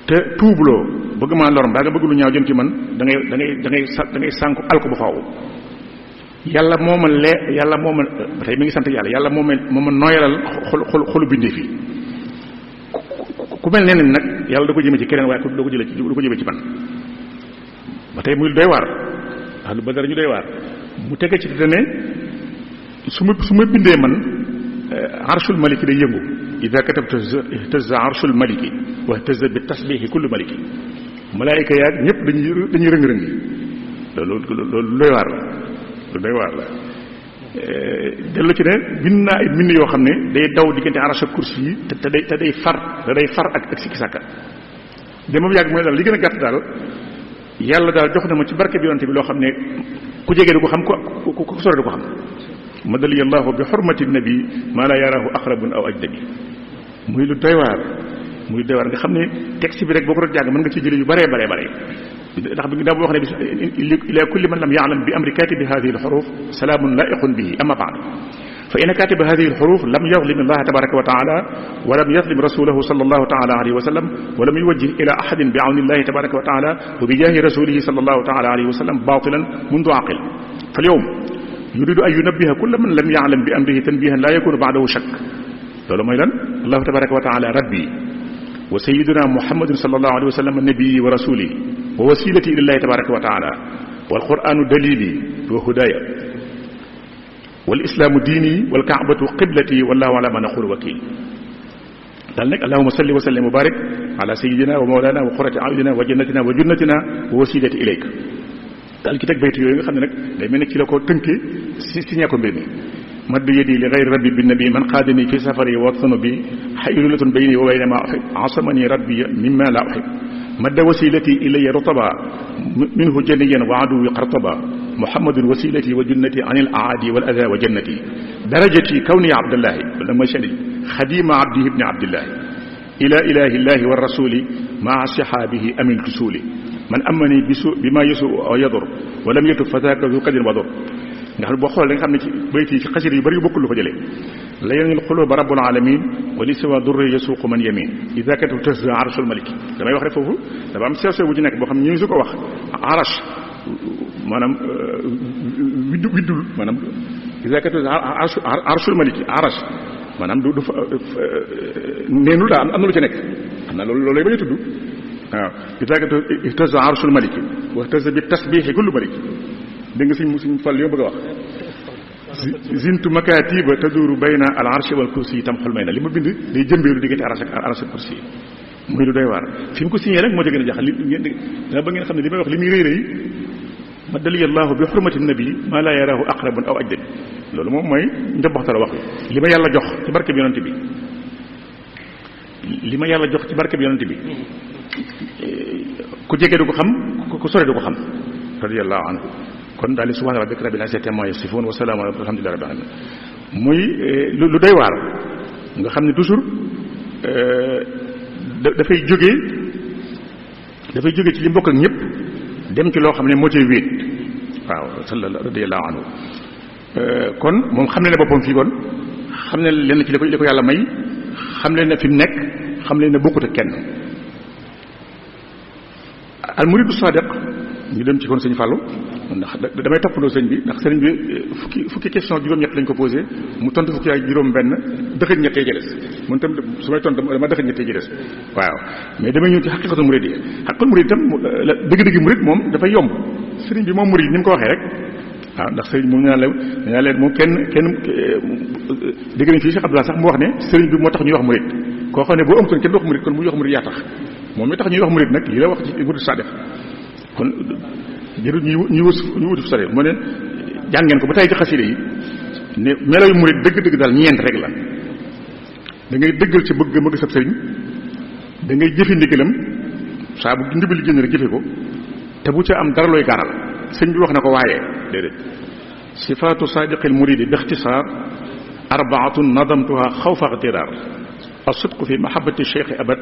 te tuubuloo bëgg maa lor mbaa nga bëgg lu ñaaw jëm ci man da ngay sànku alko bu faaw yàlla moo ma ba tey mi ngi sant yàlla moo ma nooyalal xolu bindee fii ku mel neneen nag yàlla da ko jëme ci keneen waaye da ko jëme ci man ba tey muy doy waar ahlu badar ñu doy waar mu tege ci te ne su ma bindee man arshul maliki day yëngu ida katabtu ihtazza arshul maliki wa ihtazza bi tasbihi kullu maliki malaayika yaag ñëpp dañuy rëng-rëng loolu doy waar la lu doy waar la dellu ci ne bind naa ay mbind yoo xam ne day daw diggante arsh ak kursi yi te day far ak sikki sàkka de moom yàgg mooy daal li gën a gàtt daal yàlla daal jox na ma ci barke bi yonante bi loo xam ne ku jege du ko xam ku sore du ko xam madali allahu bi xurmati nabi maa la yaraahu aqrabun aw ajnabi muy lu doy waar nga xam ne texte bi rek boo ko doon jàng mën nga ci jëlee yu bare ndax bi daa boo wax ne ila kulli man lam ya'lam bi amri katibi hadhihi al-huruf salaamun la'iqun bihi amma ba'd fa in katiba hadhihi al-huruf lam yadhlim Allah tabaraka wa ta'ala wa lam yadhlim rasulahu sallallahu ta'ala alayhi wa sallam wa lam yuwajjih ila ahadin bi'awni Allah tabaraka wa ta'ala wa bi jahi rasulihi sallallahu ta'ala alayhi wa sallam batilan mundu aqil fal-yawm yuridu an yunabbiha kulla man lam ya'lam bi amrihi tanbihan la yakunu ba'dahu shakk loolu mooy lan Allah tabaraka wa ta'ala rabbi wa sayyiduna muhammadin sallallahu alayhi wa sallam nabiyyi wa rasulihi wa wasilati ila Allah tabaraka wa ta'ala wal qur'anu dalili wa hudaya wal islaamu diini wal kaabatu qiblati wallahu ala ma naqulu wakil daal nag allahumma salli wa sallim wa barik ala sayyidina wa mawlana wa qurrati a'yunina wa jannatina wa junnatina wa wasilati ilayka daal ki teg baytu yooyu nga xam ne nag day mel ne ci la ko tënkee si ñee ko mbir mi maddu yadi li ghayri rabbi bin nabi man qaadani fi safari wa thunubi haylulatun bayni wa bayna ma uhib asamani rabbi mimma la uhib madda wasilati ilayya rutaba minhu janiyan wa aduwi qartaba muhammadun wasilati wa junnati anil aadi wal adha wa jannati darajati kawni abdullahi wala mooy seen xadima abdihi ibni abdillahi ila ilahi llahi wa rasuli maa sahabihi amin tusuli man amani bima yasu aw yadur wa lam yatub fataka zu qadin wadur nga xam ne boo xool da nga xam ne ci bayt yi ci xasida yu bëri yu bokkul lu ko jëlee la yanil xuluba rabbul alamin wa li siwa durri yasuqu man yamin idha katu tazza arshul malik damay wax rek foofu dafa am sew sew bu ci nekk boo xam ñu su ko wax arash maanaam widdul maanaam idha katu arshul malik arash maanaam du neenul daal am na lu ci nekk xam naa loolu lay bañ a tudd waaw idha katu tazza arshul malik wa tazza bi tasbihi kullu malik dégg nga suñ fal yoo bëgg a wax zintu makatiba taduru bayna al arshi wal kursi yi tam xol may na li ma bind day jëmbeelu diggante arsh ak kursi yi muy lu doy waar fi mu ko signé rek moo ca gën a jaxal li ngeen dama ba ngeen xam ne li may wax li muy rëy rëy ma daliyallahu bi xurmati nabi ma la yarahu aqrabun aw ajdab loolu moom mooy njaboxtala wax li ma yàlla jox ci barke bi yonante bi li ma yàlla jox ci barke bi yonante bi ku jege du ko xam ku sore du ko xam radiyallahu anhu kon daal di subhaana rabbika rabbil izzati amma yasifun wa salaamun alhamdulillahi rabbil alamin muy lu doy waar nga xam ne toujours dafay jóge ci li mbokk ak ñëpp dem ci loo xam ne moo cay wéet waaw sallallahu radiyallahu anhu kon moom xam ne ne boppam fii kon xam ne leen ci li ko yàlla may xam leen ne fi mu nekk xam leen ne bokkut ak kenn al muridu sadiq ñu dem ci kon sëñ Fallou ndax damay toppandoo sëñ bi ndax sëñ bi fukki question juróom-ñett lañ ko posé mu tontu fukki ak juróom-benn dëxëñ ñettee ci des man tam su may tontu dama dëxëñ ñettee ci des waaw mais damay ñëw ci xaqiqatul murid yi xaqiqatul murid itam dëgg-dëgg murid moom dafay yomb sëriñ bi moom murid ni mu ko waxee rek waaw ndax sëriñ moom nee leen moom kenn dégg nañ fii Cheikh Abdoulaye sax mu wax ne sëriñ bi moo tax ñuy wax murid koo xam ne boo amutoon kenn du wax murid kon bu ñuy wax murid yaa tax moom mi tax ñuy wax murid nag lii la wax ci murid sa def kon jërul ñu wutu sore moo ne jàngeen ko ba tey ci xasida yi ne meloy murid dëgg-dëgg daal ñeent rek la da ngay dëggal ci bëgg sab sëriñ da ngay jëfe ndigalam saa bu ndibali génn rek jëfe ko te bu ca am dara looy gaaral sëñ bi wax na ko waaye déedéet sifaatu sadiqil muridi bi ixtisaar arbaatun nadamtuha xawfa ixtiraar as-sidqu fi mahabbati cheikh abad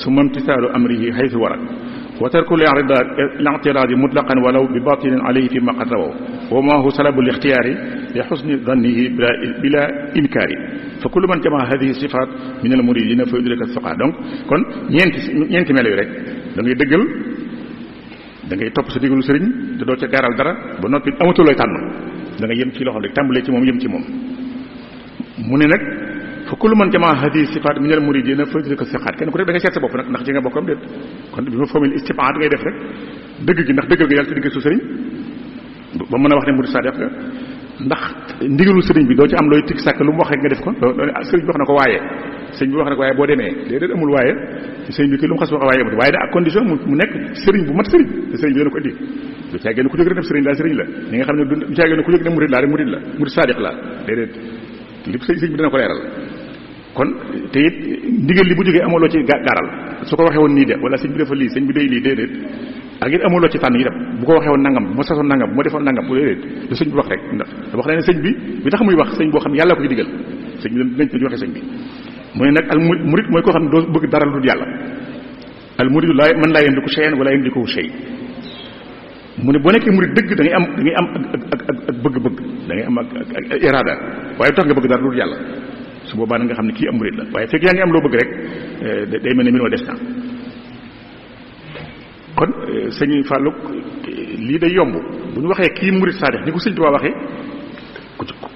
summa imtisaalu amrihi haythu warat wa tarku al-i'tiraad mutlaqan walaw bi batilin alayhi fi ma qad rawaw wa ma huwa salabu al-ixtiyaari li husni dhannihi bila inkaari fa kullu man jamaa hadhihi sifat min al-muridina fa yudrika as-suqa donc kon ñeenti melo yi rek da ngay dëggal da ngay topp sa digalu sëriñ te doo ca gaaral dara ba noppi amatulooy tànn da nga yem ci loxoom rek tàmbalee ci moom yem ci moom mu ne nag fa kullu man jamaa hadihi sifaat min al muridina fa yudrika siqaat kenn ku rek da ngay seet sa bopp nag ndax ci nga bokkam déet kon bi ma formule istifaat ngay def rek dëgg gi ndax dëggal nga yàlla ci digg su sëriñ ba mën a wax ne murid sadiq nga ndax ndigalu sëriñ bi doo ci am looy tikk sàkk lu mu wax rek nga def ko sëriñ bi wax na ko waaye sëriñ bi wax na ko waaye boo demee déedéet amul waaye sëriñ bi kii lu mu xas wax waaye amul waaye da ak condition mu nekk sëriñ bu mat sëriñ te sëriñ bi dana ko indi du caa génn ku jóg rek def sëriñ laa sëriñ la ñi nga xam ne du caa génn ku jóg ne murid laa rek murid la murid sadiq la déedéet lépp sëriñ bi dana ko leeral kon te it ndigal li bu jógee amuloo ci gaaral su ko waxee woon nii de wala sëñ bi dafa lii sëñ bi day lii déedéet ak it amuloo ci tànn yi dem bu ko waxee woon nangam bu ma sasoon nangam bu ma defoon nangam bu déedéet lu sëñ bi wax rek ndax wax na ne sëñ bi tax muy wax sëñ boo xam ne yàlla koy digal sëñ bi dañ ko waxee sëñ bi mu ne nag al murid mooy koo xam ne doo bëgg dara lu dul yàlla al muridu laa man laa yamliku shay'an wala yamliku shay mu ne boo nekkee murid dëgg da ngay am ak bëgg-bëgg da ngay am ak irada waaye tax nga bëgg dara dul yàlla su boobaa nga xam ne kii am murid la waaye fekk yaa ngi am loo bëgg rek day mel ne minoo des na kon sëñ Fallou lii day yomb bu ñu waxee kii murid saadix ni ko sëñ Tuubaa waxee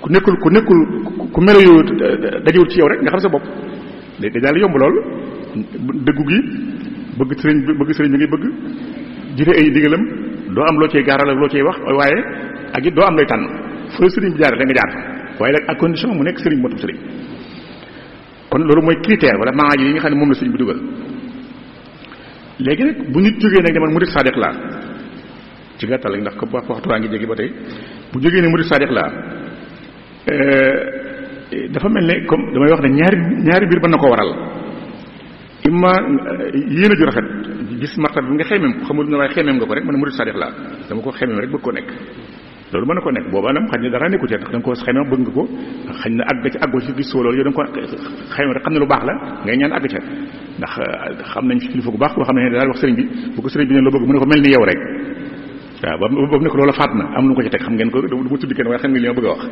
ku nekkul ku melo yooyu dajewul ci yow rek nga xam sa bopp day daal yomb lool dëggu gi bëgg sëriñ bi ngay bëgg jëfe ay digalam doo am loo cay gaaral ak loo cay wax waaye ak it doo am lay tànn fu la sëriñ bi jaarale da nga jaar fa waaye nag ak condition mu nekk sëriñ motum sëriñ kon loolu mooy critère wala maa yi nga xam ne moom la sëriñ bi dugal léegi nag bu nit jógee nag demal murid sadiq laa ci gàttal ndax ko waxtu waa ngi jege ba tey bu jógee ne murid sadiq laa dafa mel ne comme damay wax ne ñaari biir mën na ko waral imma yéen a ju rafet gis martab bi nga xemeem ko xamul ne waaye xemeem nga ko rek mën a murid sadiq laa dama ko xemeem rek bëgg ko nekk loolu mën na ko nekk boobaa nag xañ na dara nekku ci ndax da nga ko xemeem bëgg nga ko xañ na àgg ci àggoo ci gis soo loolu yow da nga ko xemeem rek xam ne lu baax la ngay ñaan àgg ca ndax xam nañ fi kilifa gu baax boo xam ne daal wax sëriñ bi bu ko sëriñ bi ne loo bëgg mu ne ko mel ni yow rek waaw boobu ne ko loola faat na am lu ko ci teg xam ngeen ko du ma tuddi kenn waaye xam ngeen li ma bëgg a wax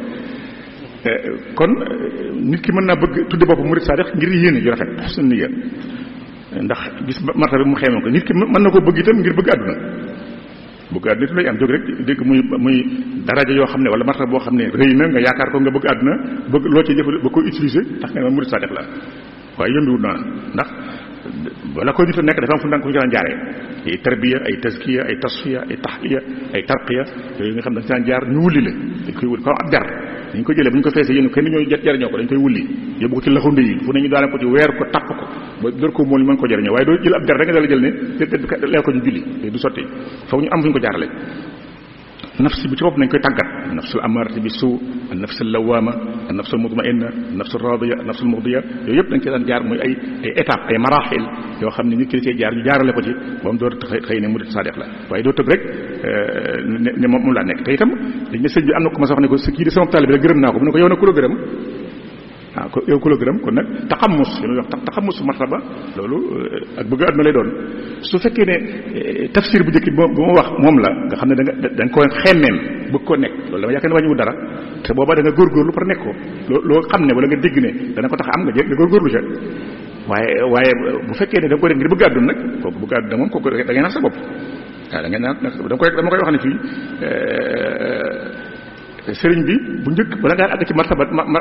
kon nit ki mën naa bëgg tudde bopp murid sadiq ngir yéene ju rafet husnul niyya ndax gis martaba bi mu xeemoon ko nit ki mën na ko bëgg itam ngir bëgg àdduna bëgg àdduna tu lay am jóg rek dégg muy daraja yoo xam ne wala martaba boo xam ne rëy na nga yaakaar ko nga bëgg àdduna bëgg loo ci jëfal ba ko utiliser tax nga ne murid sadiq la waaye yombiwul noonu ndax wala koy nit a nekk dafa am fu ndànk fu ñu daan jaaree ay tarbiya ay tazkiya ay tasfiya ay tahqiya ay tarqiya yooyu nga xam ne dañ daan jaar ñu wulli la dañ koy wulli comme ab jar dañ ko jëlee bu ñu ko feesee yéen kenn ñoo jariñoo ko dañ koy wulli yóbbu ko ci laxunde yi fu ne ñu daane ko ci weer ko tapp ko ba dor ko mool ñu mën ko jariñoo waaye doo jël ab jar rek nga dala jël ne leer ko ñu julli du sotti foog ñu am fu ñu ko jaarale nafs bi ci bopp nañ koy tàggat nafsul amarati bi suu an nafsul lawama an nafsul mutmainna an nafsul radiya an nafsul murdiya yooyu yëpp dañ ci daan jaar muy ay étape ay marahil yoo xam ne nit ki da cee jaar ñu jaarale ko ci ba mu door xëy ne murid sadiq la waaye doo tëb rek ne moom laa nekk te itam dañ ne sëñ bi am na ko ma sax ne ko kii di sama taalibe rek gërëm naa ko mu ne ko yow nag ku la gërëm waaw ko yow ku la gërëm kon nag taxamus li muy wax taxamus martaba loolu ak bëgg àdduna lay doon su fekkee ne tafsir bu njëkk bu ma wax moom la nga xam ne da nga ko xemmeem bëgg ko nekk loolu dama yaakaar ne wàññiwul dara te booba da nga góorgóorlu par nekk ko loo xam ne wala nga dégg ne dana ko tax am nga góorgóorlu ca waaye bu fekkee ne da nga ko def ngir bëgg àdduna nag kooku bëgg àdduna moom kooku da ngay nax sa bopp waaw da ngay nax dama koy wax ne fii sëriñ bi bu njëkk bala ngaa àgg ci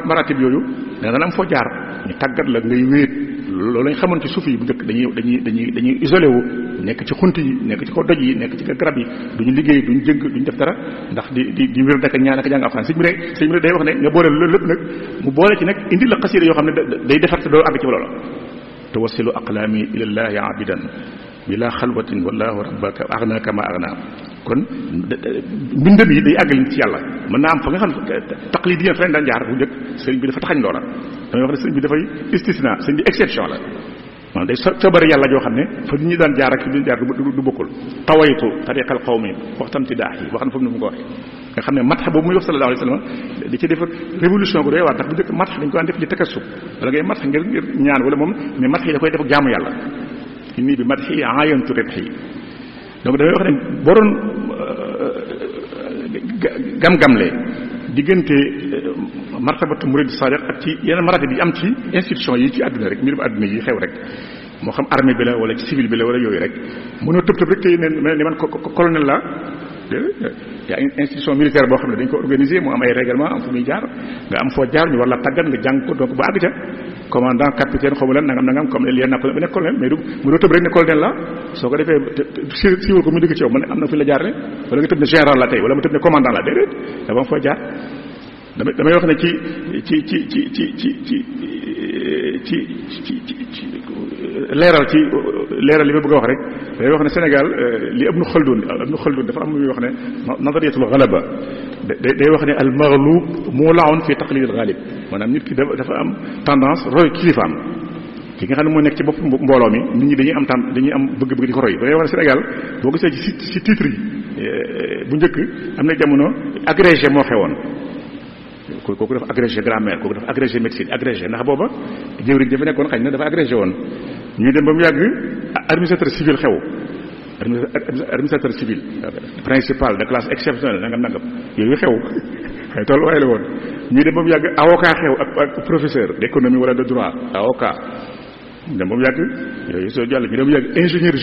maratib yooyu da nga am foo jaar ñu tàggat la ngay wéet loolu lañ xamoon ci suuf yi bu njëkk dañuy isolé wu nekk ci xunt yi nekk ci kaw doj yi nekk ci garab yi duñu liggéey duñu jëng duñu def dara ndax di wér daka ñaan ak jàng alxuraan sëñ bi day wax ne nga boole loolu lépp nag mu boole ci nag indi la xasida yoo xam ne day defar te doo àgg ci loola tawassilu aqlaami ilallahi abidan bila xalwatin wallahu rabbaka aghnaka ma aghna kon mbindam yi day àggal ci yàlla mën naa am fa nga xam taqlid yi fa leen daan jaar bu njëkk sëriñ bi dafa taxañ loola damay wax ne sëriñ bi dafay istisna sëriñ bi exception la maanaam day sobari yàlla joo xam ne fa nit ñi daan jaar ak fi ñu jaar du bokkul tawaytu tariqal qawmi waxtam ti daax yi wax na foofu ne mu ko waxee nga xam ne matx boobu muy wax sallallahu alayhi wa sallam di ci def révolution bu doy waar ndax bu njëkk matx dañ ko daan def li takassub wala ngay matx ngir ñaan wala moom mais matx yi da koy def ak jaamu yàlla nii bi matx yi aayantu rebx yi donc damay wax ne boo doon gam-gamle diggante martabatu murid sadiq ak ci yeneen maratib yi am ci institution yi ci àdduna rek mbirum àdduna yi xew rek moo xam armée bi la wala ci civil bi la wala yooyu rek mënoo tëb rek tey ne ni man colonel la y a une institution militaire boo xam ne dañ ko organiser mu am ay règlement am fu muy jaar nga am foo jaar ñu war la tàggat nga jàng ko donc ba àgg ca commandant capitaine xamu lan nangam comme li napp ba nekk colonel mais mu doo tëb rek ne colonel la soo ko defee siiwal ko mu dëgg ci yow man am na fu la jaarale wala nga tëb ne général la tey wala ma tëb ne commandant la déedéet dafa am foo jaar damay wax ne ci leeral li ma bëgg a wax rek day wax ne Sénégal li Ibn Khaldun dafa am lu muy wax ne nazariyatul ghalaba day wax ne al maghlub mula'un fi taqlid al ghalib maanaam nit ki dafa am tendance roy kilifaam ki nga xam ne moo nekk ci bopp mbooloo mi nit ñi dañuy am bëgg-bëgg di ko roy day wax ne Sénégal boo gisee ci titre yi bu njëkk am na jamono agrégé moo xewoon kooku dafa agrégé grammaire kooku dafa agrégé médecine agrégé ndax booba jëwriñ dafa nekkoon xañ na dafa agrégé woon ñuy dem ba mu yàgg administrateur civil xew administrateur civil principal de classe exceptionnelle nangam yooyu xew xëy tolluwaay la woon. ñuy dem ba mu yàgg avocat xew ak professeur d'économie wala de droit avocat dem ba mu yàgg yooyu soo jàll ñu dem ba mu yàgg ingénieur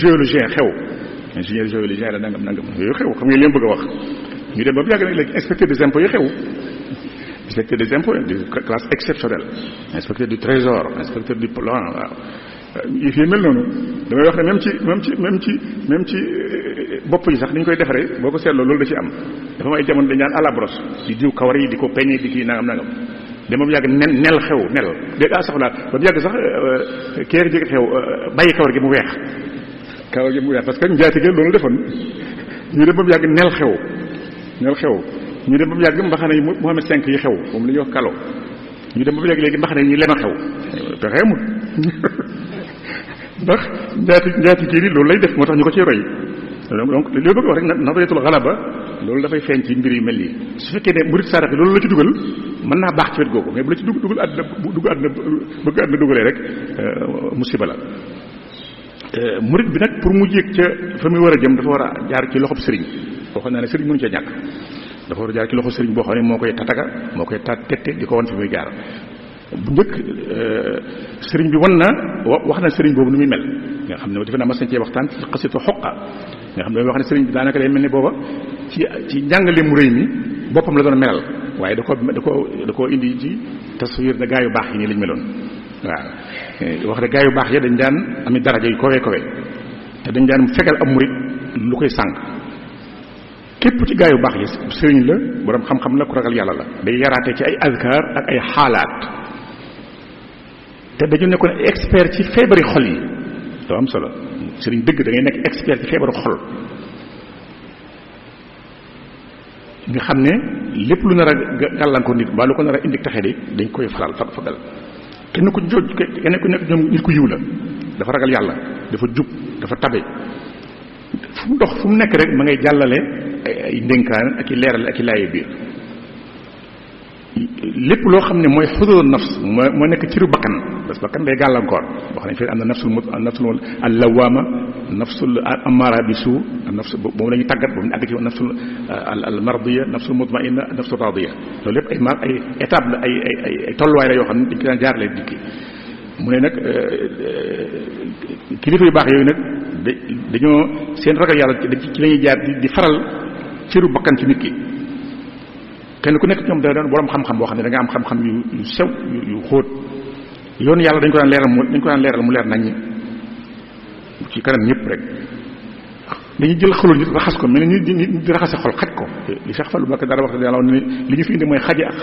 géologien la nangam yooyu xew xam nga leen bëgg a wax. ñu dem ba mu yàgg nag léegi inspecteur des impôts yu xew inspecteur des impôts de classe exceptionnelle inspecteur du trésor inspecteur du plan waaw yi fi mel noonu damay wax ne même ci bopp yi sax ni ñu koy defaree boo ko seetloo loolu da ci am dafa am ay jamono dañ daan à la brosse di diw kawar yi di ko peñe di kii nangam dem ba mu yàgg nel xew nel dé daa soxla ba mu yàgg sax keer jege xew bàyyi kawar gi mu weex parce que njaatige loolu defoon ñu dem ba mu yàgg nel xew ñu dem ba mu yàgg mbaxana yi Mohamed V yi xew moom la ñuy wax kalo ñu dem ba mu yàgg léegi mbaxana yi ñu lema xew pexe amul ndax njaati kii loolu lay def moo tax ñu ko ciy roy donc li bëgg wax rek nazariyatul ghalaba loolu dafay feeñ ci mbir yu mel nii su fekkee ne murid saadax bi loolu la ci dugal mën naa baax ci wet googu mais bu la ci dugal àdduna bëgg àdduna dugalee rek musiba la. murid bi nag pour mu yéeg ca fa muy war a jëm dafa war a jaar ci loxob sëriñ boo xam ne sëriñ mënu ca ñàkk dafa war a jaar ci loxob sëriñ boo xam ne moo koy tataga moo koy tette di ko wan fi muy jaar. bu njëkk sëriñ bi wan na wax na sëriñ boobu nu muy mel nga xam ne defe naa mas nañ cee waxtaan ci xasitu xoqa nga xam ne wax ne sëriñ bi daanaka day mel ne booba ci njàngale mu rëy mi boppam la doon melal waaye da ko indi ci taswir na gaa yu baax yi nii lañ meloon waaw wax ne gaa yu baax ya dañ daan ami daraja yu kowe te dañ daan fegal am murit lu koy sànq képp ci gaa yu baax yi sëriñ la borom xam-xam la ku ragal yàlla la day yaraate ci ay azkar ak ay xaalaat te dañu nekkoon expert ci feebari xol yi doo am solo sëriñ dëgg da ngay nekk expert ci feebaru xol nga xam ne lépp lu nar a gàllankoor nit mbaa lu ko nar a indi taxe de dañ koy fagal kenn ku nekk ñoom nit ku yiw la dafa ragal yàlla dafa jub dafa tabe fu mu dox fu mu nekk rek ma ngay jàllale ay ndénkaan ak i leeral ak i laaye biir lépp loo xam ne mooy xudur nafs moo nekk ciru bakkan parce que bakkan day gàllankoor wax nañ fi am na nafsul allawaama nafsul amara bi suu nafs boobu la ñuy tàggat boobu ñu àgg ci nafsul al mardiya nafsul mutmainna nafsul radiya loolu lépp ay étape la ay tolluwaay la yoo xam ne dañ ko daan jaarale dikki mu ne nag kilifa yu baax yooyu nag dañoo seen ragal yàlla ci la ñuy jaar di faral ciru bakkan ci nit ki kenn ku nekk ñoom da doon borom xam-xam boo xam ne da nga am xam-xam yu sew yu xóot yoon yàlla dañ ko daan leeral mu leer nañ ci kanam ñëpp rek dañuy jël xolul nit raxas ko mel ni di raxase xol xaj ko li Cheikh Fallou Mbacké dara wax yàlla ne li ñu fi indi mooy xaje ak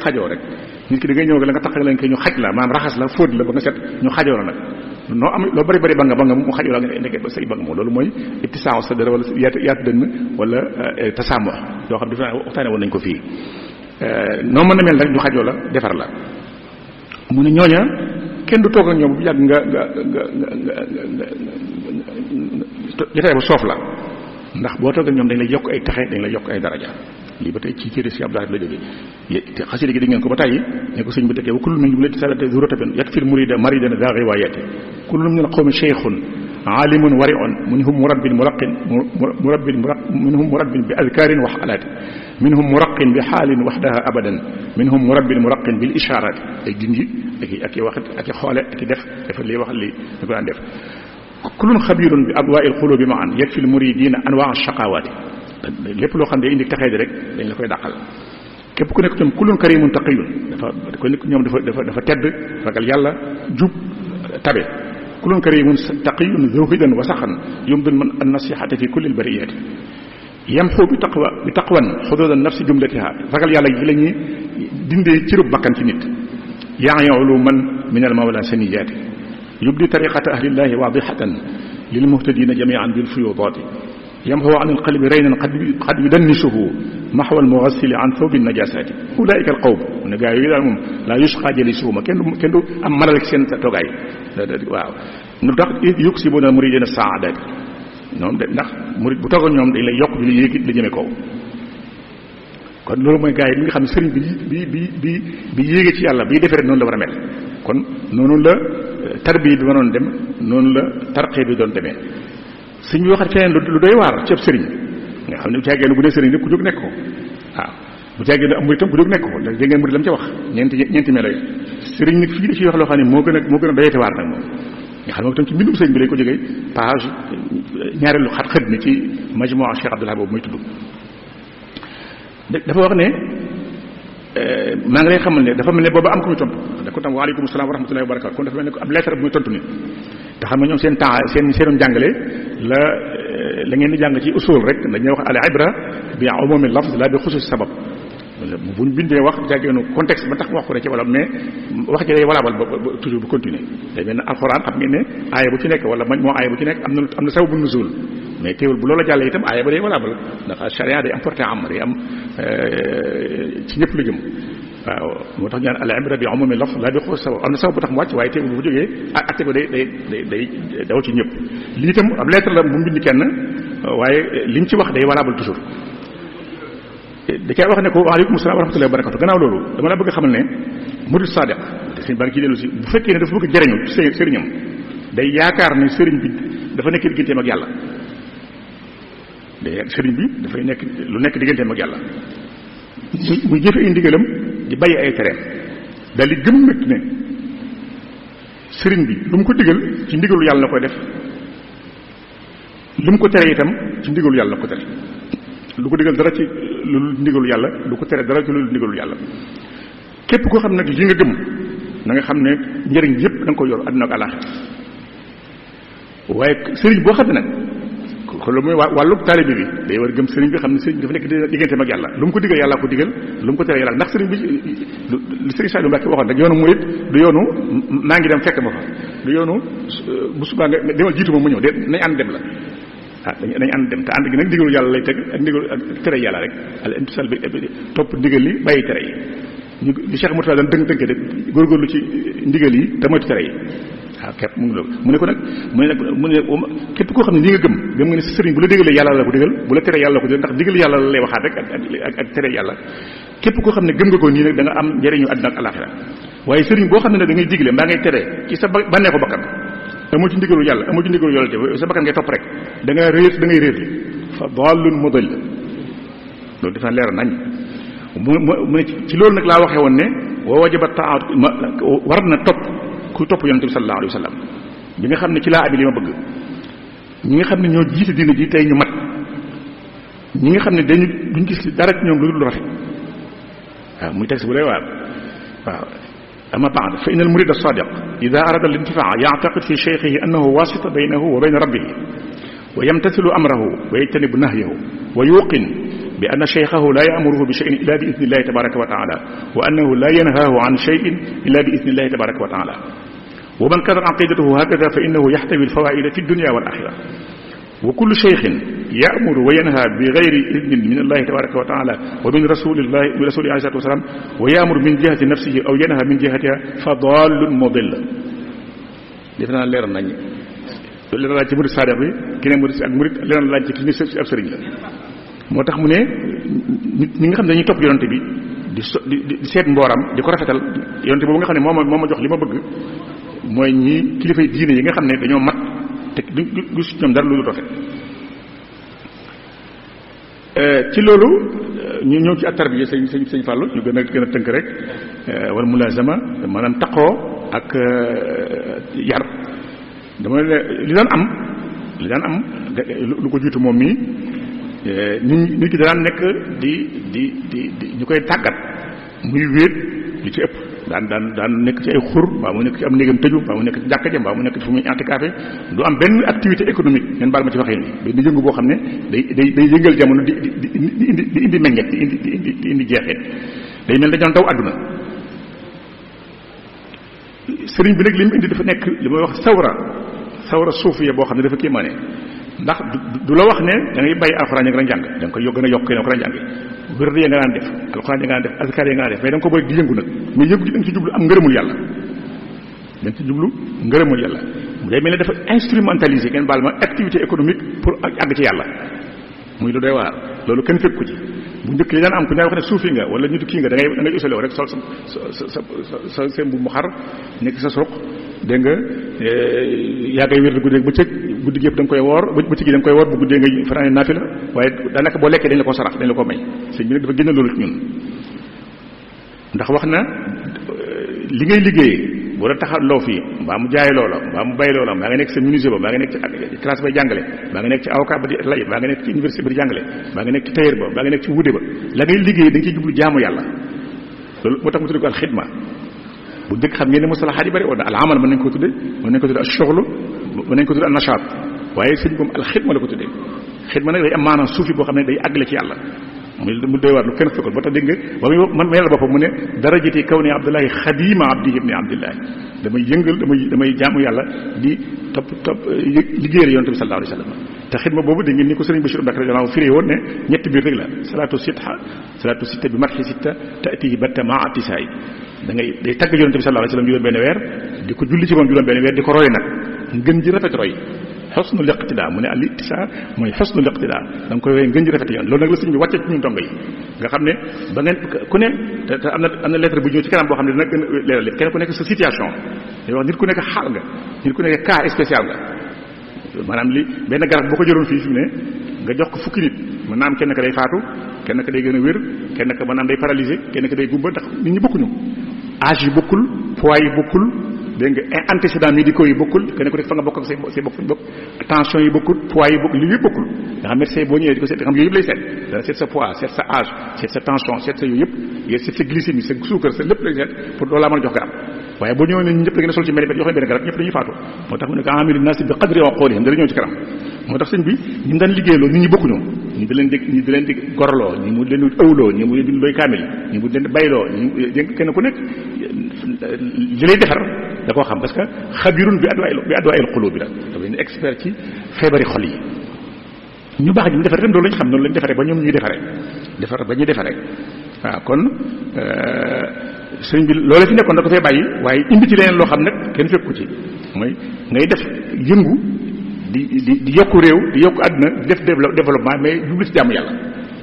xajoo rek nit ki da ngay ñëw la nga tax lañ koy ñu xaj la maanaam raxas la fóot la ba nga set ñu xajoo la nag noo am loo bari ba nga mu xajoo la nga nekkee ba say ba nga moom loolu mooy ibtisaaw sa dara wala yaatu dënn wala tasaamu yoo xam ne dafa waxtaane woon nañ ko fii noo mën na mel rek ñu xajoo la defar la mu ne ñooña kenn du toog ak ñoom bu yàgg nga jotaay ba soof la ndax boo toog ak ñoom dañ lay yokk ay taxe dañ lay yokk ay daraja lii ba tey ci téere si Abdoulaye la jógee te xasida gi di ngeen ko ba tàyyi ne ko sëñ bi tekkee wa kullu min jumlati salati zuratabin yakfil murida maridan za riwayati kullu min al qawmi shaykhun alimun wari'un minhum murabbin minhum murabbin bi adkarin wa halaati minhum muraqqin bi xaalin waxdaha abadan minhum murabbin muraqqin bil ishaaraati ay junji ak i wax ak i xoole ak i dafa lii wax lii da ko daan def kullun xabirun bi adwaa'il qulubi ma'an yakfil muridina anwaa shaqawaati lépp loo xam ne indi taxee di rek dañ la koy dàqal képp ku nekk ñoom kullun karimun taqiyun dafa nekk ñoom dafa tedd ragal yàlla jub tabe kullun karimun taqiyun zuhidan wa saxan yumdul man an nasihata fi kulli al bariyati yamxu bi taqwan xuduudan nafsi jumlatiha ragal yàlla gi la ñuy dindee cërub bakkan ci nit yaayolu man min al mawla saniyaati yubdi tariqata ahlillahi waadihatan lil muhtadina jamian bil fuyudaati yamxu an al qalbi raynan qad yudannisuhu maxwa al mugassili an thawbi najasaati ulaika al qawm ne gaa yooyu daal moom laa yusqa jalisuhuma kenn du am malal seen toogaay waaw nu tax yuksibuna muridina saadaati ñoom de ndax murid bu toogoon ñoom dañ lay yokk di la yéegi la jëme kaw kon loolu mooy gars yi li nga xam ne sëriñ bi yéege ci yàlla bi defee rek noonu la war a mel kon noonu la tarbiya bi mënoon dem noonu la tarqee bi doon demee sëñ bi waxat feneen lu doy waar ci ab sëriñ nga xam ne bu caagee bu dee sëriñ lépp ku jóg nekk ko waaw bu caagee am murid tam ku jóg nekk ko dégg ngeen murid la mu ca wax ñeenti melo yi sëriñ nag fii da ciy wax loo xam ne moo gën a doyate waar nag moom nga xam ne tam ci mbindum sëñ bi lay ko jógee page ñaareelu xët ni ci majmua Cheikh Abdoulaye boobu muy tudd dafa wax ne maa ngi lay xamal ne dafa mel ne booba am ko muy tontu da ko tam waaleykum salaam wa rahmatullahi wa barakatu kon dafa mel ne ko ab lettre bu muy tontu nit te xam ne ñoom seen temps seenoon jàngale la ngeen di jàng ci usul rek dañuy wax al ibra bi umumi lafz la bi xusuus sabab buñ bindee wax jàggeenu contexte ba tax wax ko ne ci wala mais wax ji day walaabal ba toujours bu continuer day mel ne alxuraan xam ngeen ne aaya bu ci nekk wala moo aaya bu ci nekk am na sababu nuzul mais teewul bu loola jàllee itam aaya ba day walaabal ndax charia day am porté am day am ci ñëpp lu jëm waaw moo tax ñu naan al ibra bi umumi lafz la bi xusuus sabab am na sabab bu tax mu wàcc waaye teewul bu jógee acte ko day daw ci ñëpp lii itam ab lettre la bu mbind kenn waaye liñ ci wax day walaabal toujours da caa wax ne ko waaleykum salaam wa rahmatullahi wa barakatu gannaaw loolu dama la bëgg a xamal ne murid sadiq te sëñ baa ngi ciy dellu si bu fekkee ne dafa bëgg jariñu ci sëriñam day yaakaar ne sëriñ bi dafa nekk digganteem ak yàlla sëriñ bi dafay nekk lu nekk digganteem ak yàlla muy jëfe ay ndigalam di bàyyi ay tereem daal di gëm nag ne sëriñ bi lu mu ko digal ci ndigalu yàlla la koy def lu mu ko tere itam ci ndigalu yàlla la ko tere lu ko digal dara ci lu ndigalu yàlla lu ko tere dara ci lu ndigalu yàlla képp koo xam nag li nga gëm na nga xam ne njëriñ yëpp da nga ko yor àdduna ak àllaaxira waaye sëriñ boo xam ne nag loolu mooy wàllu taalibe bi day war gëm sëriñ bi xam ne sëriñ bi dafa nekk digganteem ak yàlla lu mu ko digal yàlla ko digal lu mu ko tere yàlla ndax sëriñ bi li sëriñ Saliou Mbacké waxoon rek yoonu murid du yoonu maa ngi dem fekk ma fa du yoonu bu subaa nga demal jiitu ma mu ñëw de nañ ànd dem la dañ ànd dem te ànd gi nag ndigalu yàlla lay teg ak ndigalu ak tere yàlla rek al imtisal bi topp ndigal li bàyyi tere yi ñu li Cheikh Mourtada daan tënk de góorgóorlu ci ndigal yi te moytu tere yi waaw képp mu ngi loolu mu ne ko nag mu ne képp koo xam ne li nga gëm nga ne sëriñ bu la digalee yàlla la ko digal bu la tere yàlla la ko digal ndax digal yàlla la lay waxaat rek ak tere yàlla képp koo xam ne gëm nga ko nii nag da nga am njëriñu àddina ak alaxira waaye sëriñ boo xam ne ne da ngay digle mbaa ngay tere ci sa bànneexu bakkan amoo ci ndigalu yàlla amoo ci ndigalu yàlla te sa bakkan ngay topp rek da ngay réer fa dallun mudall loolu defe naa leer nañ mu ne ci loolu nag laa waxee woon ne wa wajaba taat war na topp ku topp yonent bi sallallahu alayhi wa sallam bi nga xam ne ci laa abi li ma bëgg ñi nga xam ne ñoo jiite diina ji tey ñu mat ñi nga xam ne duñ gis dara ci ñoom lu dul rafet waaw muy texte bu lay waar waaw أما بعد فإن المريد الصادق إذا أراد الانتفاع يعتقد في شيخه أنه واسطة بينه وبين ربه ويمتثل أمره ويجتنب نهيه ويوقن بأن شيخه لا يأمره بشيء إلا بإذن الله تبارك وتعالى وأنه لا ينهاه عن شيء إلا بإذن الله تبارك وتعالى ومن كانت عقيدته هكذا فإنه يحتوي الفوائد في الدنيا والآخرة وكل شيخ يأمر وينهى بغير إذن من الله تبارك وتعالى ومن رسوله عليه الصلاة والسلام ويأمر من جهة نفسه أو ينهى من جهتها فضال مضل دفنا لير nañ li la laaj ci murid sadiq bi keneen murid ak murid li la laaj ci ki ni ab sëriñ la moo tax mu ne nit ñi nga xam ne dañuy topp yonante bi di seet mbooram di ko rafetal yonante boobu nga xam ne moo ma jox li ma bëgg mooy ñi kilifay diine yi nga xam ne dañoo mat te du si ñoom dara lu dul rafet ci loolu ñu ñëw ci at-tarbiya sëñ Fallou ñu gën a tënk rek wala mulazama maanaam taqoo ak yar dama li daan am lu ko jiitu moom mii nit ki daan nekk di ñu koy tàggat muy wéet li ci ëpp daan nekk ci ay xur mbaa mu nekk ci am néegam tëju mbaa mu nekk ci jàkka ja mbaa mu nekk ci fu muy antikaafe du am benn activité économique ngeen baal ma ci waxee ni benn yëngu boo xam ne day yëngal jamono di indi meññet di indi jeexeet day mel dañu daw àdduna sëriñ bi nag li mu indi dafa nekk li may wax sawra suufiya boo xam ne dafa kéemaane ndax du la wax ne da ngay bàyyi alxuraan ya nga daan jàng da nga koy gën a yokk ne ko daan jànge wérd ya nga daan def alxuraan ya nga daan def azkar ya nga daan def mais da nga ko bëri di yëngu nag mais yëngu gi da nga ci jublu am ngërëmul yàlla da nga ci jublu ngërëmul yàlla day mel ne dafa instrumentaliser ngeen baal ma activité économique pour àgg ci yàlla muy lu doy waar loolu kenn fekk ko ci bu njëkk li daan am ku ñaay wax ne suufi nga wala nitu kii nga da ngay usaloo rek sol sa mbubb mu xar nekk sa suruq dégg nga yaa ngay wér guddi bëccëg guddi gi yëpp da nga koy woor bëccëg gi da nga koy woor bu guddee ngay fanaane naafila waaye daanaka boo lekkee dañ la ko sarax dañ la ko may sëñ bi nag dafa génne loolu ci ñun ndax wax na li ngay liggéeyee bu la taxa loo fii mbaa mu jaay loola mbaa mu bay loola mbaa nga nekk sa menuisier ba mbaa nga nekk ci classe bay jàngale mbaa nga nekk ci avocat ba di lay mbaa nga nekk ci université ba di jàngale mbaa nga nekk ci tailleur ba mbaa nga nekk ci wude ba la ngay liggéey da nga ciy jublu jaamu yàlla loolu moo tax mu tudde ko al xidma bu dëkk xam ngeen ne mustalahaat yi bari woon na al amal mën nañ ko tudde al shughlu mën nañ ko tudde al nashaat waaye sëñ moom al xidma la ko tuddee xidma nag day am maanaam suufi boo xam ne day àggale ci yàlla mu doy waar lu kenn fekkul ba tax dégg nga ba muy man mayal boppam mu ne darajati kaw ni abdullahi xadima abdihi ibni abdillahi damay yëngal damay jaamu yàlla di topp liggéeyal yonent bi sallallahu alayhi wa sallam te xidma boobu dégg ngeen ni ko sëriñ Bachir Mbacke radiyallahu firee woon ne ñetti biir rek la salatu sitta bi marxi sitta taatihi batta maa atisaay da ngay day tagg yonent bi sallallahu alayhi wa sallam juróom benn weer di ko julli ci moom juróom benn weer di ko roy nag ngën ji rafet roy xusnul iqtidaa mu ne al ittisaa mooy xusnul iqtidaa da nga koy woowee ngën ji rafet yoon loolu nag la sëñ bi wàcce ci ñun dongo yi nga xam ne ba ngeen ku ne te am na lettre bu ñëw ci kanam boo xam ne dina gën a leeral kenn ku nekk sa situation day wax nit ku nekk xaal nga nit ku nekk cas spécial nga maanaam li benn garab boo ko jëloon fii fi mu ne nga jox ko fukki nit mën naa am kenn ka day faatu kenn ka day gën a wér kenn ka mën naa am day paralysé kenn ka day gumba ndax nit ñi bokkuñu âge yi bokkul poids yi bokkul dégg nga antécédents médicaux yi bokkul kenn ku nekk fa nga bokk ak say bokk tension yi bokkul poids yi bokkul li yëpp bokkul nga xam médecin boo ñëwee di ko seet nga xam yooyu yëpp lay seet dana seet sa poids seet sa âge seet sa tension seet sa yooyu yëpp seet sa glycémie sa suukar sa lépp lay seet pour loolu laa mën a jox garab waaye boo ñëwee ne ñëpp da ngeen a sol ci mel jox leen benn garab ñëpp dañuy faatu moo tax mu ne ko amilu naas bi qadri uqulihim dana ñëw ci kanam moo tax sëñ bi ñu daan liggéeyloo nit ñi bokkuñu ñi di leen di gorloo ñi mu leen di ëwloo ñi mu leen di doy kaamil ñi mu leen di bayloo ñi kenn ku nekk li lay defar da koo xam parce que xabirun bi adwaa'il quluub bi la dafa ne expert ci feebari xol yi ñu baax ñu defar itam loolu lañ xam noonu lañ defaree ba ñoom ñuy defar ba ñuy defaree waaw kon sëñ bi loolu fi nekkoon da ko fee bàyyi waaye indi ci leneen loo xam nag kenn fekku ci mooy ngay def yëngu di yokku réew di yokku àdduna di def développement mais jublu ci jaamu yàlla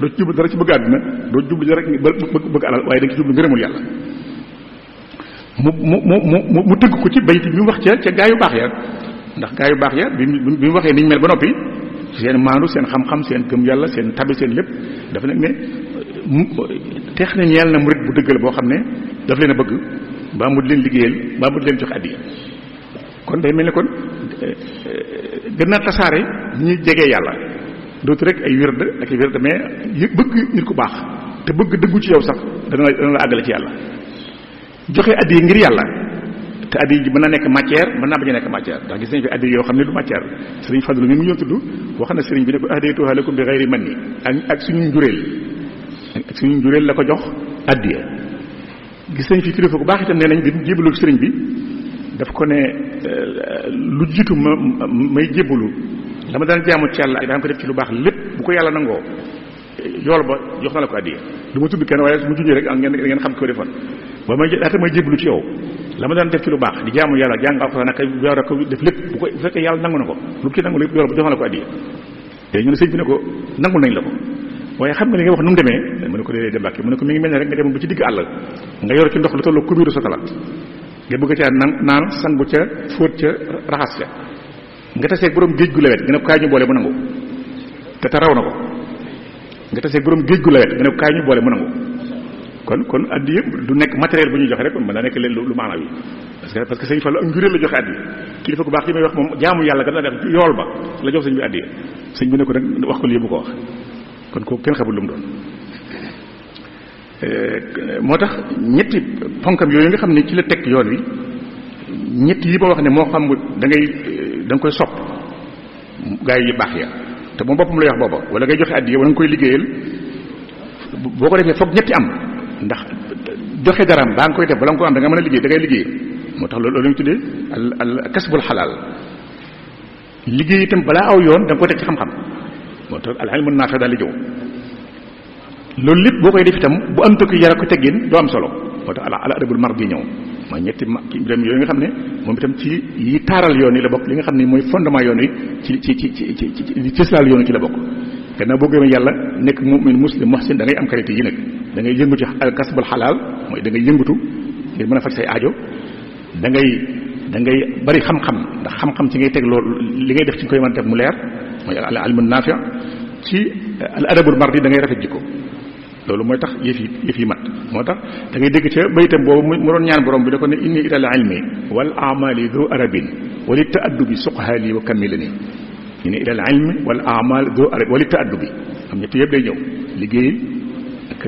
doo ci jublu dara ci bëgg àdduna doo jublu dara bëgg alal waaye da nga ci jublu ngërëmul yàlla mu tëgg ko ci bayti bi mu wax ca gaa yu baax ya ndax gaa yu baax ya bi mu waxee niñ mel ba noppi seen maandu seen xam-xam seen gëm yàlla seen tabi seen lépp dafa nag ne teex na ñeel na murit bu dëggal boo xam ne daf leen a bëgg mbaa mu di leen liggéeyal mbaa mu di leen joxe addiya kon day mel ne kon gën naa tasaare ñuy jegee yàlla dootu rek ay wird ak ay wird mais bëgg nit ku baax te bëgg dëggu ci yow sax dana la àggale ci yàlla joxe addiya ngir yàlla te addiya ji mën na nekk matière mën naa bañ a nekk matière ndax gis nañ fi addiya yoo xam ne du matière sëriñ Fadlu mi mu ñëw tudd wax na sëriñ bi ne ko ahdaytuha lakum bi ghayri manni ak suñu njureel la ko jox addiya gis nañ fi kilifa bu baax itam nee nañ bi mu jébalu sëriñ bi daf ko ne lu jiitu may jébalu la ma daan jaamu ci yàlla ak daan ko def ci lu baax lépp bu ko yàlla nangoo yool ba jox na la ko addiya du ma tudd kenn waaye su ma junjee rek ngeen xam ko defoon ba may laata may jébbalu ci yow la ma daan def ci lu baax di jaamu yàlla jàng alxuraan ak yow rek ko def lépp bu fekkee yàlla nangu na ko lu ci nangu lépp yool ba jox na la ko addiya te ñu ne sëñ bi ne ko nangul nañ la ko waaye xam nga li nga wax nu mu demee mu ne ko déedéet Mbàkke mu ne ko mi ngi mel ne rek nga dem ba ci digg àll nga yor ci ndox lu tollu kubiiru satala nga bëgg caa naan sangu ca fóot ca raxas ca nga taseeg borom géej gu lewet nga ne ko kaay ñu boole mu nangu te raw na ko nga taseeg borom géej gu lewet nga ne ko kaay ñu boole mu nangu kon addi yëpp du nekk matériel bu ñuy joxe rek mën na nekk leen lu maanaam yi parce que sëñ Fallu ak njureel la joxe addi kilifa gu baax li may wax moom jaamu yàlla gën a def yool ba la jox sëñ bi addi sëñ bi ne ko nag wax ko lii bu ko wax kon kooku kenn xamul lu mu doon moo tax ñetti ponkam yooyu nga xam ne ci la teg yoon wi ñetti yi ma wax ne moo xam da nga koy sopp gaa yi baax ya te moom boppam lay wax booba wala ngay joxe addi wala nga koy liggéeyal boo ko defee foog ñetti am ndax joxe dara baa nga koy def bala nga ko am da nga mën a liggéey da ngay liggéey moo tax loolu la ñu tuddee al kasbul xalaal liggéey itam balaa aw yoon da nga koy teg ci xam-xam moo tax al ilmu naafi daal di jëw loolu lépp boo koy def itam bu am tokki yara ko teggin doo am solo moo tax al adabul mardi ñëw mooy ñetti dem yooyu nga xam ne moom itam ci yi taaral yoon yi la bokk li nga xam ne mooy fondement yoon yi ci cëslaal yoon yi ci la bokk gannaaw boo gëmee yàlla nekk mu'min muslim muhsin da ngay am qualité yi nag da ngay yëngu ci al kasbul xalaal mooy da ngay yëngutu ngir mën a faj say aajo da ngay da ngay bari xam-xam ndax xam-xam ci ngay teg loolu li ngay def ci koy mën a def mu leer mooy al ilmu naafi' ci al adabul mardi da ngay rafet jikko loolu mooy tax yëf yi mat moo tax da ngay dégg ca baytam boobu mu doon ñaan borom bi da ko ne inni ila al ilmi wal a'mali dhu arabin wa li ta'addubi suqhali wa kamilani inni ila al ilmi wal a'mal dhu arabin wa li ta'addubi xam ñett yëpp day ñëw liggéey ak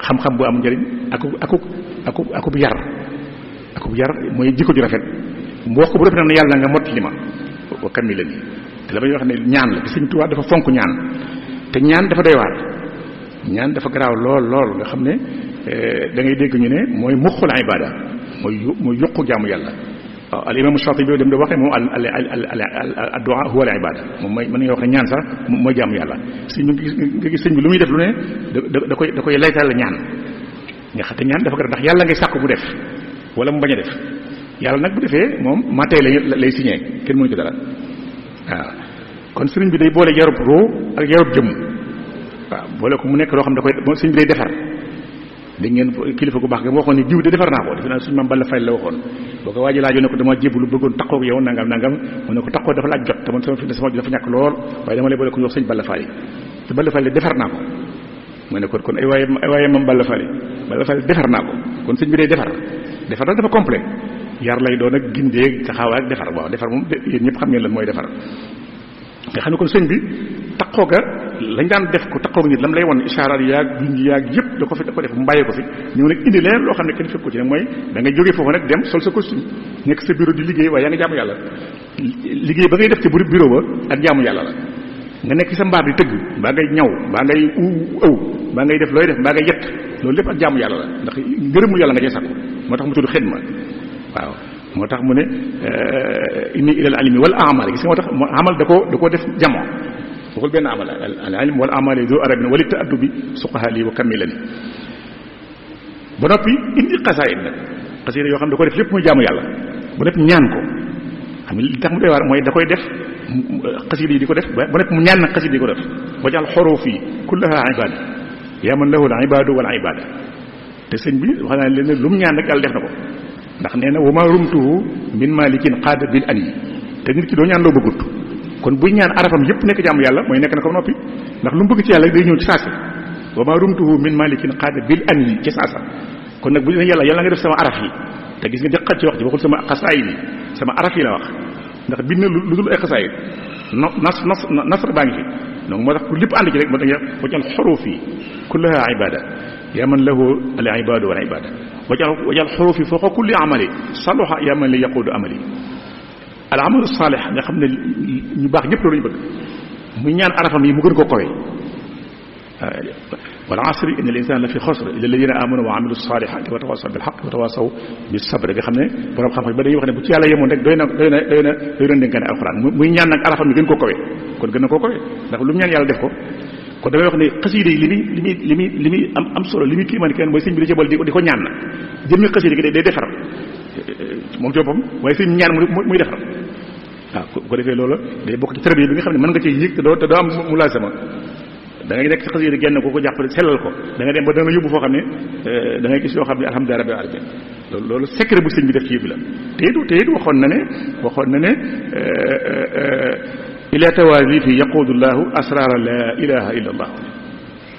xam-xam bu am njëriñ akub yar mooy jikko ju rafet mu wax ko bu rafet na yàlla nga mot li ma wa kamilani te la may wax ne ñaan la Sëriñ Tuubaa dafa fonk ñaan te ñaan dafa doy waar ñaan dafa garaaw lool nga xam ne da ngay dégg ñu ne mooy muxul ibada mooy yokku jaamu yàlla waaw al imam Shatibi dem da wax ne moom al du'a huwa al ibada moom mooy mën nga wax ne ñaan sax mooy jaamu yàlla si nga gis sëñ bi lu muy def lu ne da koy laytal la ñaan nga xam te ñaan dafa garaaw ndax yàlla ngay sàkku bu def wala mu bañ a def yàlla nag bu defee moom matee lay signé kenn mënu ko dara waaw kon sëriñ bi day boole yarub roo ak yarub jëmm waaw boole ko mu nekk loo xam da koy sëriñ bi day defar dégg ngeen kilifa gu baax nga waxoon ni diw de defar naa ko defe naa suñu maam Balla Fay la waxoon boo ko waaji laajoo ne ko dama jébbalu bëggoon taxoo ak yow nangam mu ne ko taxoo dafa laaj jot te man sama fi sama dafa ñàkk lool waaye dama lay boole ko wax sëñ Balla Fay te Balla Fay defar naa ko mu ne kon ay waaye mam Balla Fay defar naa ko kon sëñ bi day defar nag dafa complet yar lay doon ak gindee taxawaay ak defar waaw defar moom yéen ñëpp xam ngeen lan mooy defar nga xam ne kon sëñ bi taxoo ga lañ daan def ko taxoo nit lam lay won ishaaraat yaag junj yaag yëpp da ko def mu bàyyee ko fi ñëw nag indi leneen loo xam ne kenn fekk ko ci nag mooy da ngay jógee foofu nag dem sol sa costume nekk sa bureau di liggéey waaye yaa ngi jaamu yàlla liggéey ba ngay def ci bureau ba ak jaamu yàlla la nga nekk sa mbaar di tëgg mbaa ngay ñaw mbaa ngay ëw mbaa ngay def looy def mbaa ngay yett loolu lépp ak jaamu yàlla la ndax ngërëmu yàlla nga cay sakku moo tax mu tudd xidma waaw moo tax mu ne inni ilal alimi wal amal gis nga moo tax amal da koo def jamoo waxul benn amal al ilm wal amali du arabin wali ta'addubi suqahali wa kamilani ba noppi indi xasaayid nag xasaayid yoo xam ne da ko def lépp muy jaamu yàlla ba noppi ñaan ko xam nga li tax mu doy waar mooy da koy def xasida yi di ko def ba noppi mu ñaan nag xasida yi di ko def wajal xurufi kullaha ibada yaa man lahu al ibadu wal ibada te sëñ bi wax naa leen ne lu mu ñaan rek yàlla def na ko ndax nee na wa ma rumtuhu min malikin qaada bil an yi te nit ki doo ñaan loo bëggut kon buy ñaan arafam yëpp nekk jaamu yàlla mooy nekk na ko noppi ndax lu mu bëgg ci yàlla day ñëw ci saasi wa ma rumtuhu min malikin qaada bil an yi ci saasa kon nag bu ne yàlla nga def sama araf yi te gis nga jëqat ci wax ji waxul sama xasaayid yi sama araf yi la wax ndax bind lu dul ay xasaayid nasr baa ngi fi donc moo tax pour lépp ànd ci rek moo tax wajal xuruf yi kullaha ibada yaa man lahu al ibadu wal ibada wajal xuruf yi fawqa kulli amali saluha yaa man li yaqudu amali al amalu salih nga xam ne ñu baax ñëpp loolu ñu bëgg muy ñaan arafam yi mu gën ko kowe wal asri inna al insana la fi xusr illa alladina amanu wa amilu salihati wa tawasaw bil haqq wa tawasaw bis sabr nga xam ne borom xam-xam ba dañuy wax ne bu ci yàlla yemoon rek doy na dénkaane alxuraan muy ñaan nag arafam yi gën ko kowe kon gën na koo kowe ndax lu mu ñaan yàlla def ko kon damay wax ne xasida yi li muy am solo li muy kiimaan kenn mooy sëñ bi da ci boole di ko ñaan na jëmmi xasida gi day defar moom ci boppam waaye sëñ ñaan muy defar waaw ko defee loolu day bokk ci tarbiya bi nga xam ne mën nga cee yëg te doo am mulaasama da ngay nekk ci xasida genn ko jàppale sellal ko da nga dem ba dana yóbbu foo xam ne da ngay gis yoo xam ne alhamdulilah rabbil alamin loolu secret bu sëñ bi def ci yëf la te it waxoon na ne ila tawaalifi yaquudu llahu asrara la ilaha illa allah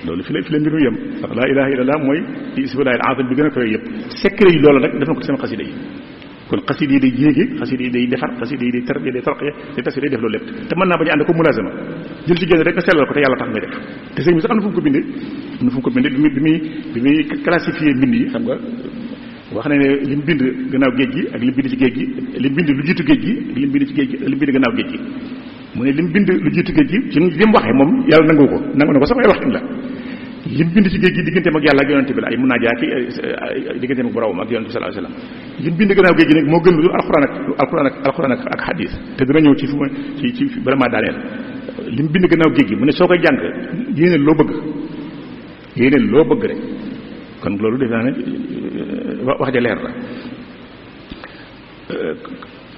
loolu fi la mbir mu yem ndax la ilaha illa allah mooy ismullahi al-azam bi gën a koy yëpp secret yi loolu nag def na ko ci sama xasida yi kon xasida yi day yéegi xasida yi day defar xasida yi day tarbiya day tarqiya day tasir day def loolu lépp te mën naa bañ a ànd ko mulazama jël ci génn rek nga sellal ko te yàlla tax ngay def te sëñ bi sax am na fu mu ko bindee bi muy classifier mbind yi xam nga wax na ne li mu bind gannaaw géej gi ak li mu bind ci géej gi li mu bind lu jiitu géej gi ak li mu bind ci géej gi ak li mu bind gannaaw géej gi mu ne li mu bind lu jiitu géej gi ci li mu waxee moom yàlla nangu na ko sax ay waxin la li mu bind ci géej gi digganteem ak yàlla ak yonente bi la ay mun naa jaa ki digganteem ak boromam ak yonente bi sallallahu alayhi wasallam li mu bind gannaaw géej gi nag moo gën lu dul alxuraan ak xadiis te dina ñëw ci fu ma ci vraiment daaneel li mu bind gannaaw géej gi mu ne soo koy jàng yéeneel loo bëgg rek kon loolu defe naa ne wax ja leer la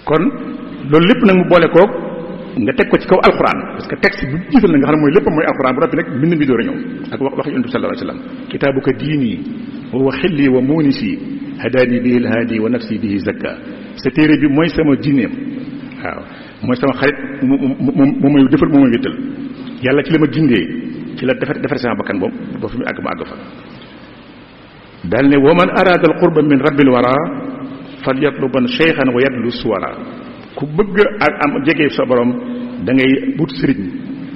kon loolu lépp nag mu boole koog nga teg ko ci kaw alquran parce que texte bi jiital na nga xam ne mooy lépp mooy alquran bu noppi nag mbind mi door a ñëw ak wax yonent bi sallallahu alayhi wasallam kitaabuka diini wa huwa xilli wa munisi hadaani bihi alhaadi wa nafsi bihi zakka sa téere bi mooy sama jinneem waaw mooy sama xarit mu may defal moo may wéttal yàlla ci la ma gindee ci la defar sama bakkan boobu ba fi mu àgg ma àgg fa daal ne wa man araada al qurba min rabbil wara falyatluban shaykhan wa yatlu suwara ku bëgg ak am jege sa borom da ngay wut sëriñ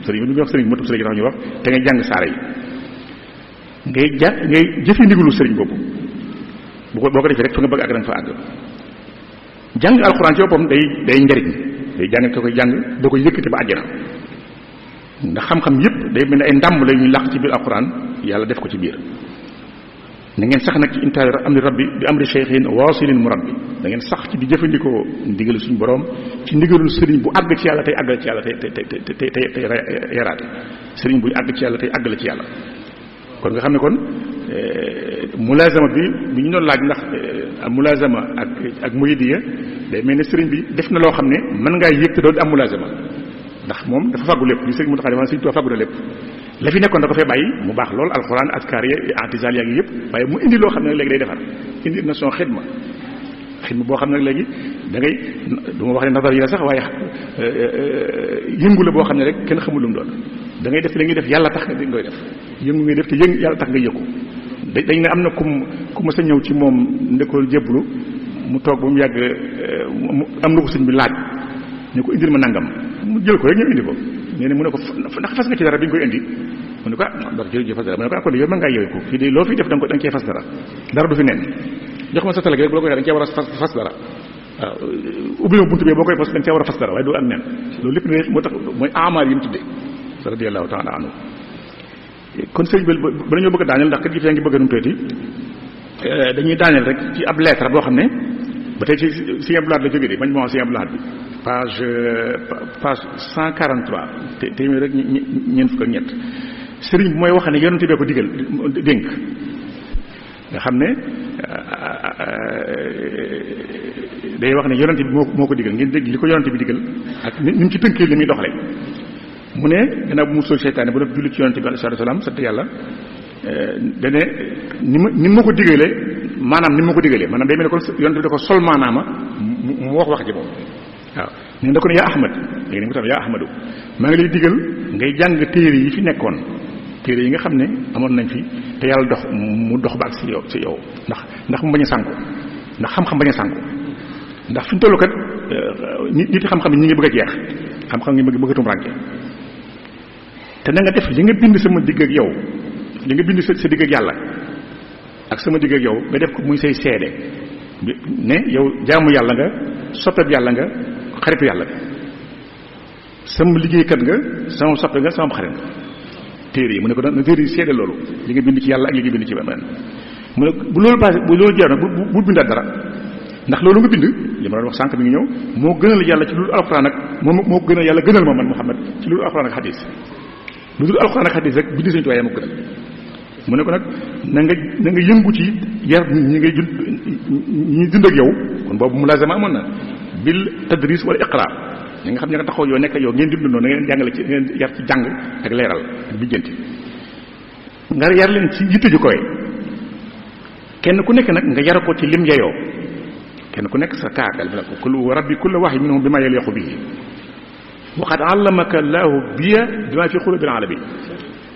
bi ñu wax sëriñ matub sëriñ tax ñu wax te ngay jàng saara yi ngay jëfe ndigalu sëriñ boobu boo ko defee rek fa nga bëgg àgg da nga fa àgg jàng alxuraan ci boppam day njariñ day jàng ko koy jàng doo koy yëkkati ba àjjana ndax xam-xam yépp day mel ne ay ndàmb la ñuy làq ci biir alxuraan yàlla def ko ci biir na ngeen sax nag ci intaar amri rabbi bi amri cheikhin waasilin murabbi da ngeen sax ci di jëfandikoo ndigalu suñu borom ci ndigalul sëriñ bu àgg ci yàlla tey àggal ci yàlla tey yaraate sëriñ buy àgg ci yàlla tey àggale ci yàlla kon nga xam ne kon mulazama bi ñu doon laaj ndax mulazama ak muridiya day mel ne sëriñ bi def na loo xam ne mën ngaa yëg te doon am mulazama ndax moom dafa fàggu lépp li sëriñ mu taxaa dema sëriñ Tuubaa fàggu na lépp la fi nekkoon da ko fay bàyyi mu baax lool alxuraan askar yi artisal yaa ngi yëpp waaye mu indi loo xam ne léegi day defar indi nation xidma boo xam ne léegi da ngay du ma wax ne nazar yi la sax waaye yëngu la boo xam ne rek kenn xamul lu mu doon da ngay def li ngay def yàlla tax nga koy def yëngu ngay def te yàlla tax nga yëngu dañ ne am na ku ma sa ñëw ci moom ndekool jébbalu mu toog ba mu yàgg am na ko sëñ bi laaj ñu ko indil ma nangam mu jël ko rek ñëw indi ko nee na mu ne ko ndax fas nga ci dara bi ñu koy indi mu ne ko ndax jërëjëf fas dara mu ne ko kon yow mën ngaa yeewu ko fii de loo fi def da nga cee fas dara du fi nen jox ma sa télé rek boo koy da nga cee war a fas dara waaw ubbi ma buntu bi boo koy fas da nga cee war a fas dara waaye du am nen loolu lépp ne moo tax mooy amaar yi mu tuddee radiyallahu ta'ala anhu kon sëñ bi ba dañoo bëgg a daaneel ndax kër gi fi ngi bëgg a num toyti dañuy daaneel rek ci ab lettre boo xam ne ba tey ci Sëñ Abdou Lahad la jógee de bañ moo Sëñ Abdou Lahad bi page 143 téeméer rek ñeent fukk ak ñett sëriñ bi mooy wax ne yonent bee ko digal dénk nga xam ne day wax ne yonent bi moo ko digal ngeen dégg li ko yonent bi digal ak ni mu ci tënkee li muy doxale mu ne gannaaw bu mu sol seytaane bu def julli ci yonent bi alayhi salaam sant yàlla dane ni ma ko digalee maanaam ni ma ko digalee maanaam day mel ne kon yonent bi da ko sol maanaama mu wax ji moom waaw ne da ko ne yaa Ahmad léegi ni mu tax yaa Ahmadu maa ngi lay digal ngay jàng téere yi fi nekkoon téere yi nga xam ne amoon nañ fi te yàlla dox mu dox ba ak si yow ndax mu bañ a sànku ndax xam-xam bañ a sànku ndax fi ñu tollu kat nit xam-xam yi ñi ngi bëgg a jeex xam-xam ngi bëgg a tumranke te na nga def li nga bind sama digg ak yow li nga bind sa digg ak yàlla ak sama digg ak yow nga def ko muy say seede ne yow jaamu yàlla nga soppeeb yàlla nga xaritu yàlla nga sama liggéeykat nga sama soppe nga sama xarit nga téere yi mu ne ko na téere yi seede loolu li nga bind ci yàlla ak li nga bind ci beneen mu ne bu loolu passé bu loolu jeex na bu bindaat dara ndax loolu nga bind li ma doon wax sànq mi ngi ñëw moo gënal yàlla ci loolu alxuraan ak moo gënal yàlla gënal ma man Muhammad ci loolu alxuraan ak xadiis lu dul alxuraan ak xadiis rek bind Sëñ Tuubaa ma gënal mu ne ko nag na nga yëngu ci yar ñi ngay ñi dund ak yow kon boobu mulazama amoon na bil tadris wala iqra ñi nga xam ne nga taxaw yow nekk yow ngeen dund noonu na ngeen jàngale ci ngeen yar ci jàng ak leeral ak bijjanti nga yar leen ci yitte ju koy kenn ku nekk nag nga yar ko ci lim yeyoo kenn ku nekk sa kaagal bi la ko kullu rabbi kullu wahid minhum bima yaliqu bihi wa qad allamaka Allahu biya bima fi qulubil alamin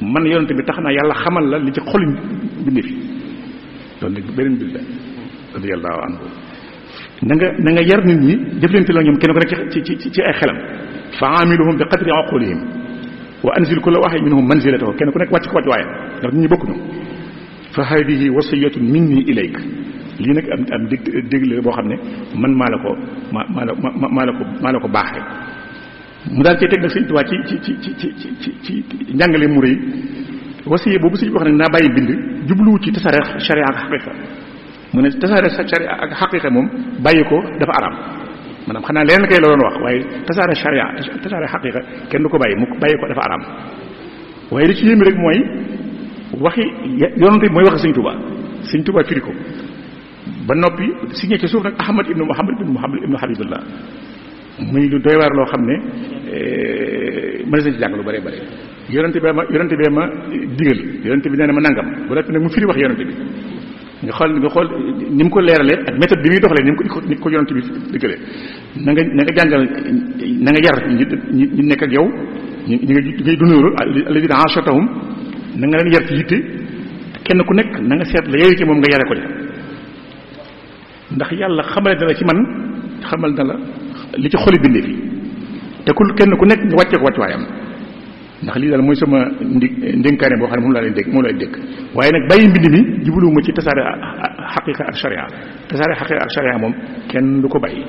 man yonent bi tax na yàlla xamal la li ci xol bindi fi loolu nag beneen mbir la radiyallahu anhu na nga yar nit ñi jëflante la ñoom kenn ko nekk ci ay xelam fa amiluhum bi qadri aqulihim wa anzil kulla wahid minhum manzilatahu kenn ku nekk wàcc ko wàcc waaye ndax nit ñi bokkuñu fa hadihi wasiyatun minni ilayk lii nag am dégg la boo xam ne man maa la ko baaxee mu daal cee teg nag Sëñ Tuubaa ci njàngale mu rëy wasiye boobu sëñ bi wax ne naa bàyyi bind jubluwu ci tasaare sharia ak xaqiqa mu ne tasaare sharia ak xaqiqa moom bàyyi ko dafa araam maanaam xanaa leen kay la doon wax waaye tasaare sharia tasaare xaqiqa kenn du ko bàyyi mu bàyyi ko dafa araam waaye li ci yéemi rek mooy waxi yonante bi mooy waxi Sëñ Tuubaa firi ko ba noppi signé ci suuf nag Ahmad ibnu Muhammad ibnu Habibullah muy lu doy waar loo xam ne mën na ci jàng lu bare bare yonente bee ma digal yonente bi nee na ma nangam bu nekk nag mu firi wax yonente bi nga xool ni mu ko leeralee ak méthode bi muy doxalee ni ko yonent bi diggalee na nga jàngal na nga yar ñi nekk ak yow ñi ngay dunóoru alladina ashatahum na nga leen yar ci yitte kenn ku nekk na nga seet la yooyu ci moom nga yare ko de ndax yàlla xamal na la ci man xamal na la li ci xoli bindee fi te kenn ku nekk nga wàccee ko wàccuwaayam ndax lii daal mooy sama ndénkaane boo xam ne moom laa leen dégg waaye nag bàyyi mbind mi jubluwuma ci tasaare xaqiqa ak sharia tasaare xaqiqa ak sharia moom kenn du ko bàyyi.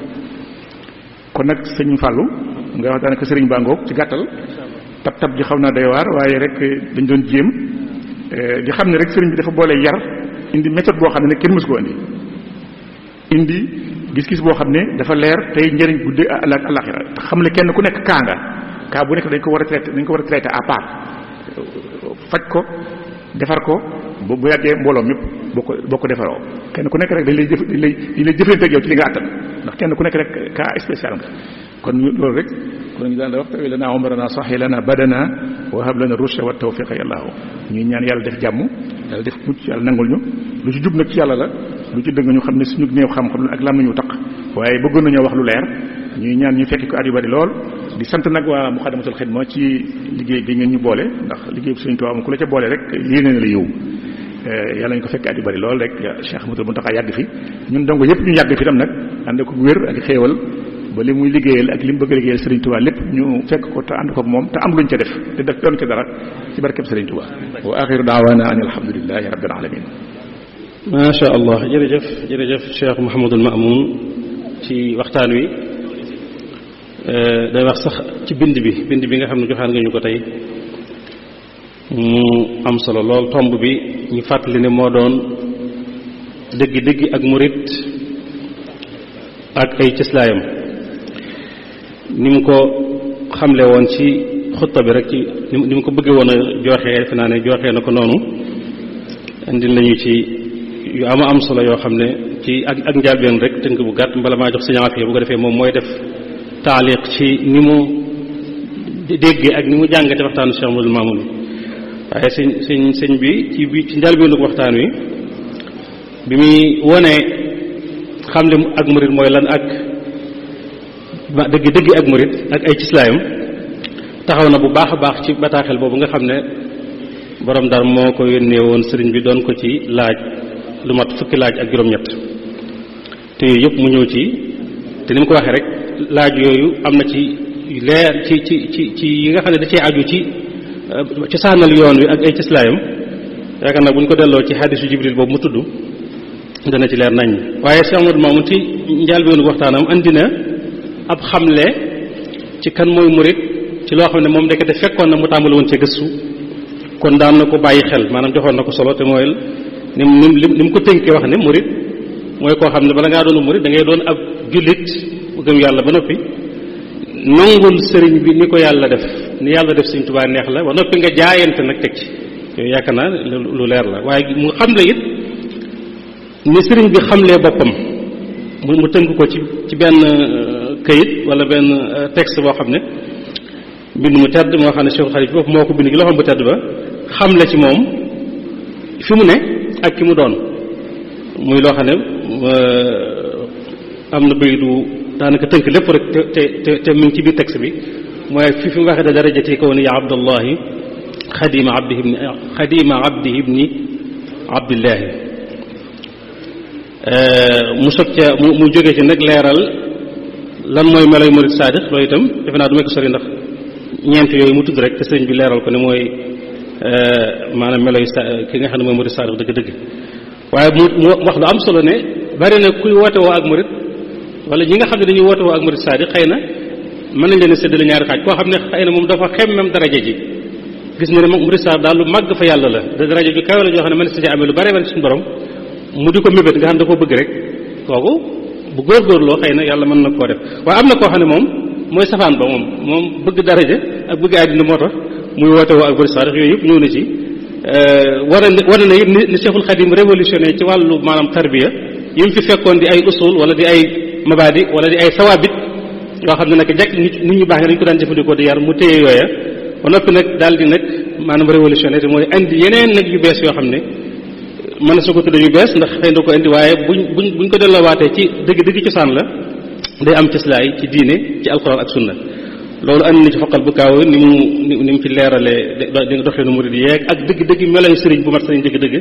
kon nag sëñ Fallou nga wax daanaka sëriñ Ba ngoog ci gàttal tab ji xaw naa doy waar waaye rek dañ doon jéem di xam ne rek sëriñ bi dafa boole yar indi méthode boo xam ne kenn mësu ko indi gis-gis boo xam ne dafa leer tey njëriñ guddi ak alaxira xam ne kenn ku nekk kaa bu nekk dañ ko war a traité à part faj ko defar ko bu yàggee mbooloo mépp boo ko defaroo kenn ku nekk rek dañ lay jëflante ak yow ci li nga àttan ndax kenn ku nekk rek cas spécial nga kon loolu rek kon ñu daan wax tawi lana umrana sahi lana badana wa hab lana rushda wa tawfiqa yàllaahu ñuy ñaan yàlla def jàmm yàlla def mucc yàlla nangul ñu lu ci jub nag ci yàlla la lu ci dëgg ñu xam ne suñu néew xam-xam ak lam nañu taq waaye bëggoon nañoo wax lu leer ñuy ñaan ñu fekki ko at yu bari lool di sant nag waa Muxaddamatul Xidma ci liggéey bi ngeen ñu boole ndax liggéey bu Sëriñ Tuubaa moom ku la ca boole rek yéene na la yow yàlla ñu ko fekk at yu bari lool rek Cheikh Ahmadou Mountakha yàgg fi ñun dongo yëpp ñu yàgg fi tam nag ànd ko wér ak xéewal ba li muy liggéeyal ak li mu bëgg a liggéeyal Sëriñ Tuubaa lépp ñu fekk ko te ànd ko moom te am luñ ca def te def doon ca dara ci barkeb Sëriñ Tuubaa wa axiru daawaana an alhamdulillahi rabbil alamin macha allah jërëjëf Cheikh Mouhamadul Mamoun ci waxtaan wi day wax sax ci bind bi nga xam ne joxaan nga ñu ko tey mu am solo lool tomb bi ñu fàttali ne moo doon dëgg ak murit ak ay cëslaayam ni mu ko xamle woon ci xutba bi rek ci ni mu ko bëggee woon a jooxee defe naa ne jooxee na ko noonu indil nañu ci yu am solo yoo xam ne ci ak njàlbeen rek tënk bu gàtt mbala maa jox Sëriñ Afiya bu ko defee moom mooy def taaliq ci ni mu déggee ak ni mu jàngate waxtaanu Cheikh Mouhamadou Mamoun waaye sëñ bi ci njàlbeenu waxtaan wi bi muy wone xam le ak murit mooy lan ak dëgg ak murit ak ay cislaayam taxaw na bu baax a baax ci bataaxel boobu nga xam ne borom Ndar moo ko yónnee woon sëriñ bi doon ko ci laaj lu mat fukki laaj ak juróom-ñett te yooyu yëpp mu ñëw ci te ni mu ko waxee rek laaj yooyu am na ci leer ci yi nga xam ne da cee aju ci saanal yoon wi ak ay cislaayam yaakaar naa bu ñu ko delloo ci xadisu Jibril boobu mu tudd dana ci leer nañ waaye Cheikh Amadou Mamoun ci njëlbéenu waxtaanam andi na ab xamle ci kan mooy murit ci loo xam ne moom ndekete fekkoon na mu tàmbali woon ci gëstu kon daan na ko bàyyi xel maanaam joxoon na ko solo te mooy ni mu ko tënkee wax ne murit mooy koo xam ne bala ngaa doon murit da ngay doon ab jullit bu gëm yàlla ba noppi nangul sëriñ bi ni ko yàlla def ni yàlla def Sëriñ Tuubaa neex la ba noppi nga jaayante nag teg ci yooyu yaakaar naa lu leer la waaye mu xamle it ni sëriñ bi xamlee boppam mu tënk ko ci benn këyit wala benn texte boo xam ne mbind mu tedd moo xam ne Cheikh Xalif bopp moo ko bind ci loxoom bu tedd ba xamle ci moom fi mu ne ak ki mu doon muy loo xam ne am na baydu daanaka tënk lépp rek te mu ngi ci biir texte bi mooy fi mu waxee da darajati kaw ni ya abdallahi xadima abdihi ibni abdillahi mu soog ca mu jógee ci nag leeral lan mooy meloy murid saadiq loolu itam defe naa du ma ko sori ndax ñeent yooyu mu tudd rek te sëriñ bi leeral ko ne mooy maanaam meloy ki nga xam ne mooy murid saadiq dëgg-dëgg waaye mu wax lu am solo ne bari na kuy woote woo ak murid wala ñi nga xam ne dañuy woote woo ak murid saadiq xëy na mën nañ leen a séddale ñaari xaaj koo xam ne xëy na moom dafa xemmem daraja ji gis na ne moom murid saadiq daal lu màgg fa yàlla la daraja ju kawe la joo xam ne mën na si amee lu bare bari suñu borom mu di ko mébét nga xam ne da koo bëgg rek kooku bu góorgóorloo xëy na yàlla mën na koo def waaye am na koo xam ne moom mooy safaan ba moom bëgg daraja ak bëgg àddina moo tax muy woote woo ak murid saadiq yooyu yëpp ñëw na ci wane na it ni Cheikhul Khadim révolutionné ci wàllu maanaam tarbiya yi mu fi fekkoon di ay usul wala di ay mabadi wala di ay sawaabit yoo xam ne nag jekk nit ñu baax nga dañu ko daan jëfandikoo di yar mu téye yooya ba noppi nag daal di nag maanaam révolutionné te mooy andi yeneen nag yu bees yoo xam ne mën na su ko tudde yu bees ndax xëy na ko indi waaye buñ ko delloowaatee ci dëgg cosaan la day am cëslaay ci diine ci alxuraan ak sunna loolu andi na ci foqal bu kaaw ni mu ci leeralee doxinu murid yeeg ak dëgg meloy sëriñ bu mat sëriñ dëgg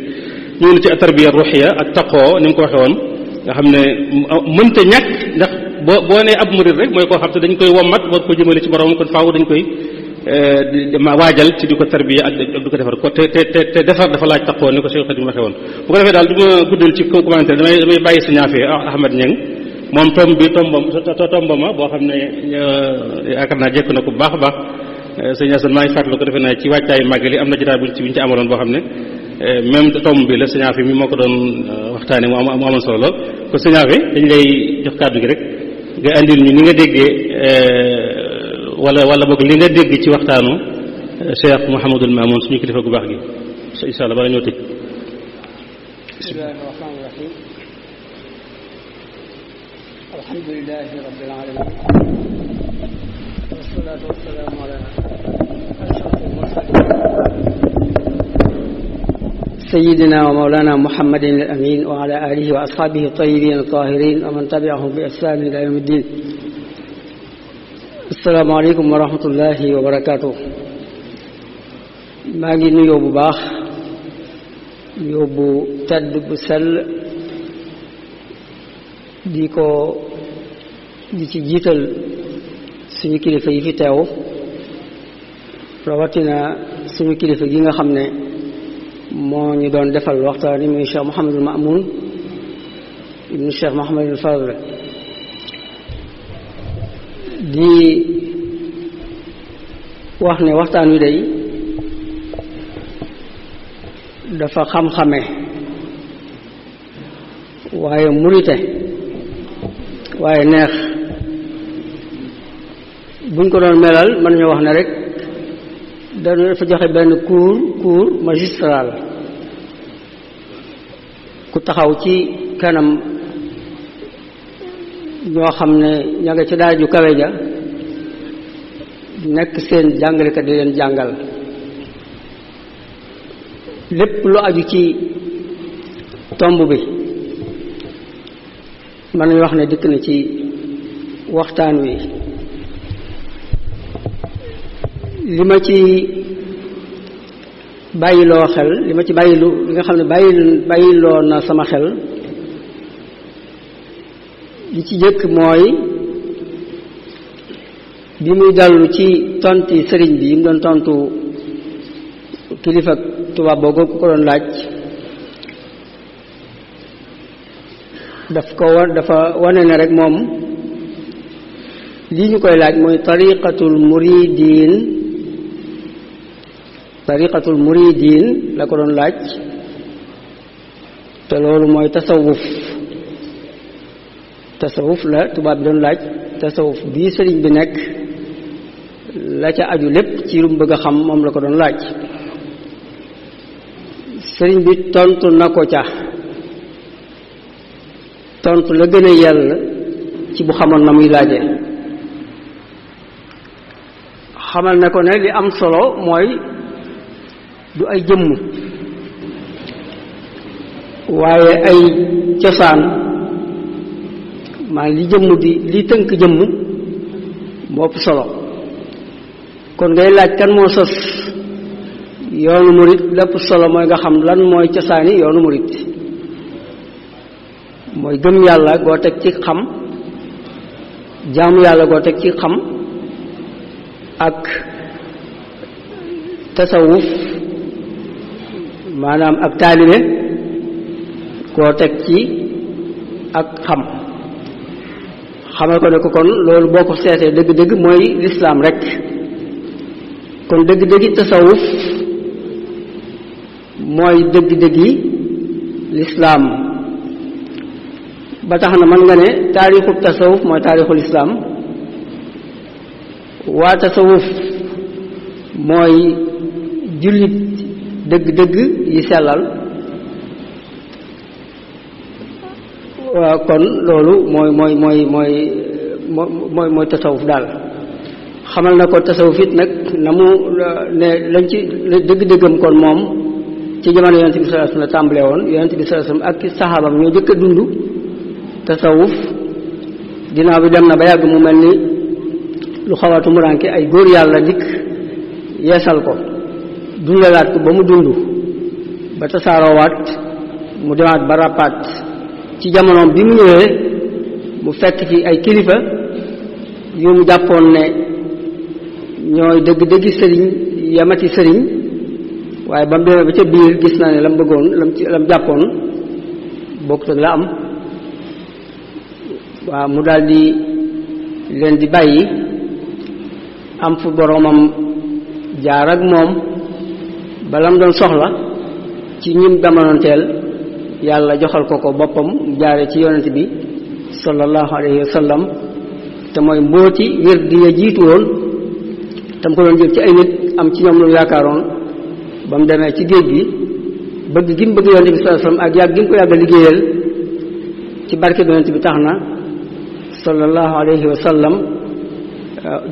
ñëw na ci tarbiya ruhiya ak taqoo ni mu ko waxee woon nga xam ne mënta ñàkk ndax boo nee ab murid rek mooy koo xam te dañ koy wommat war ko jëmale ci borom kon faaw dañ koy waajal ci di ko tarbiya ak di ko defar ko te defar dafa laaj taqoo ni ko Cheikh Khadim waxee woon bu ko defee daal du ma guddal ci commentaire damay bàyyi sa ñaafee Ahmad Niang moom tombama boo xam ne yaakaar naa jekk na ko bu baax a baax sëñ Assane maa ngi fàttali ko defe naa ci wàccaayu màggal yi am na jotaay buñ ci amaloon boo xam ne même tomb bi la sëñ Afi mi moo ko doon waxtaane mu amoon solo lool kon sëñ Afi dañ lay jox kàddu gi rek nga andil ñu ni nga déggee wala boog li nga dégg ci waxtaanu Cheikh Mouhamadul Mamoun suñu kilifa gu baax gi insha Allah bala ñoo tëj. bismillahi rahmaani rahim alhamdulillahi rabbil alamin wassalatu wassalamu ala ashrafil mursalin sayyidina wa mawlana muhammadin al amin wa ala alihi wa ashabihi tayyibin tahirin wa man tabi'ahum bi ihsan ila yawmiddin. Assalaamu aleykum wa rahmatullahi wa barakaatuh. maa ngi nuyoo bu baax nuyoo bu tedd bu sell di ci jiital suñu kilifa yi fi teew rawatina suñu kilifa gi nga xam ne moo ñu doon defal waxtaan muy Cheikh Mouhamadul Mamoun ibnu Cheikh Mouhamadul Fadl di wax ne waxtaan wi day dafa xam-xame waaye murite waaye neex buñ ko doon melal mën nañoo wax ne rek dafa joxe benn cours magistral ku taxaw ci kanam ñoo xam ne ña nga ci daara ju kawe ja nekk seen jàngalekat di leen jàngal lépp lu aju ci tomb bi mën nañu wax ne dikk na ci waxtaan wi. li ma ci bàyyiloo xel li nga xam ne bàyyiloo na sama xel li ci jëkk mooy bi muy dallu ci tonti sëriñ bi yi mu doon tontu kilifa tubaab boobu ku ko doon laaj dafa wane ne rek moom lii ñu koy laaj mooy tariqatul muridin la ko doon laaj te loolu mooy tasawuf la tubaab bi doon laaj tasawuf bii sëriñ bi nekk la ca aju lépp ci lu mu bëgg a xam moom la ko doon laaj sëriñ bi tontu na ko ca tontu la gën a yàlla ci bu xamoon na muy laajee xamal na ko ne li am solo mooy du ay jëmm waaye ay cosaan maa li jëmm li tënk jëmm moo ëpp solo kon ngay laaj kan moo sos yoonu murit lépp solo mooy nga xam lan mooy cosaani yoonu murit mooy gëm yàlla goo teg ci xam jaamu yàlla goo teg ci xam ak tasawuf maanaam ak taalibe koo teg ci ak xam xamal ko ne ko kon loolu boo ko seetee dëgg-dëgg mooy lislaam rek kon dëgg-dëggi tasawuf mooy dëgg-dëggi lislaam ba tax na mën nga ne taarixu tasawuf mooy taarixu lislaam waa tasawuf mooy jullit dëgg-dëgg yi sellal waaw kon loolu mooy tasawuf daal xamal na ko tasawuf it nag na mu ne lañ ci dëgg-dëggam kon moom ci jamono yonent bi sallallahu alayhi wasallam la tàmbalee woon yonent bi sallallahu alayhi wasallam ak saxaabam ñoo jëkk a dund tasawuf ginnaaw bi dem na ba yàgg mu mel ni lu xaw a tumuraanke ay góor yàlla dikk yeesal ko dundalaat ko ba mu dund ba tasaaroowaat mu demaat ba ràppaat ci jamonoom bi mu ñëwee mu fekk ci ay kilifa yu mu jàppoon ne ñooy dëgg-dëggi sëriñ yamati sëriñ waaye ba mu demee ba ca biir gis naa ne lam bëggoon lam jàppoon bokkut ak la am waaw mu daal di leen di bàyyi am fu boroomam jaar ak moom balam doon soxla ci ñim jamonoonteel yàlla joxal ko boppam jaare ci yonent bi sallallahu alayhi wa sallam te mooy mbooti wér di ya jiitu woon tam ko doon jël ci ay nit am ci ñoom lu yaakaaroon ba mu demee ci géej gi bëgg gi mu bëgg yonent bi sallallahu alayhi wa sallam ak yàgg gi mu ko yàgg a liggéeyal ci barke yonent bi tax na sallallahu alayhi wa sallam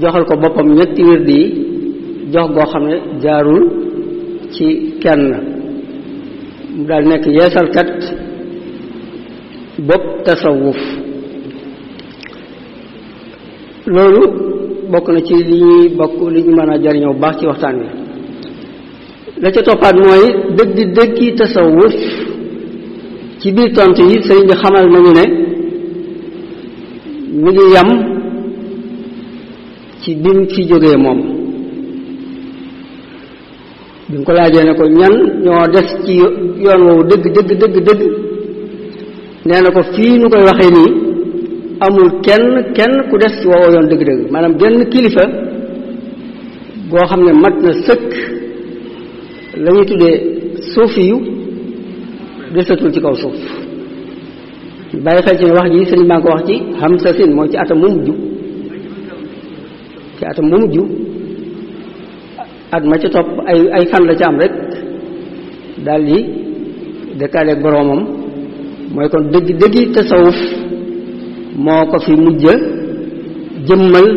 joxal ko boppam ñetti wér di jox goo xam ne jaarul ci kenn mu daal nekk yeesalkat bopp tasawuf loolu bokk na ci li ñu mën a jariñoo bu baax ci waxtaan wi la ca toppaat mooy dëggi tasawuf ci biir tontu yi sëriñ bi xamal nañu ne mi ngi yam ci bi mu fi jógee moom bi mu ko laajee ne ko ñan ñoo des ci yoon woowu dëgg nee na ko fii nu koy waxee nii amul kenn ku des ci woowu yoon dëgg maanaam genn kilifa goo xam ne mat na sëkk la ñuy tuddee suufi yu desatul ci kaw suuf bàyyi xel ci ne wax ji sëriñ maa ngi ko wax ci Hamsa Sin mooy ci atam mu mujj at ma ca topp ay fan la ca am rek daal di dëkkaale ak boroomam mooy kon dëggi tasawuf moo ko fi mujj jëmmal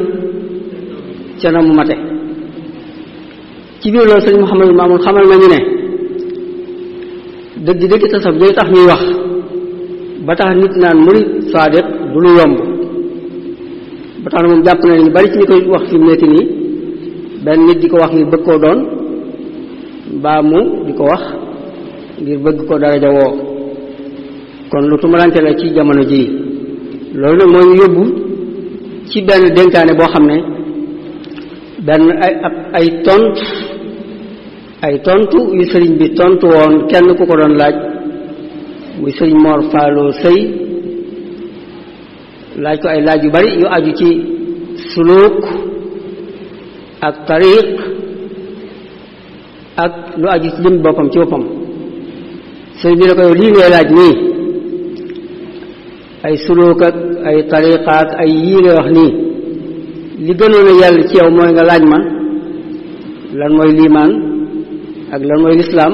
ca na mu mate ci biir loolu sëriñ Mouhamadou Mamoun xamal nañu ne dëgg tasawuf jooy tax ñuy wax ba tax nit naan murid saadiq du lu yomb ba tax na moom jàpp na ñu bari ci ñi koy wax fi mu nekk nii benn nit di ko wax ngir bëgg koo doon mbaa mu di ko wax ngir bëgg ko daraja woo kon lu tumalante la ci jamono jii loolu nag mooy yóbbu ci benn dénkaane boo xam ne benn ay tontu yu sëriñ bi tontu woon kenn ku ko doon laaj muy sëriñ Mor Fallou Sëy laaj ko ay laaj yu bari yu aju ci suluk ak tariq ak lu aju ci jëm boppam ci boppam sëriñ bi ne ko yow lii ngay laaj nii ay suluk ak ay tariqa ak ay yii ngay wax nii li gënoon a yàlla ci yow mooy nga laaj ma lan mooy liimaan ak lan mooy lislaam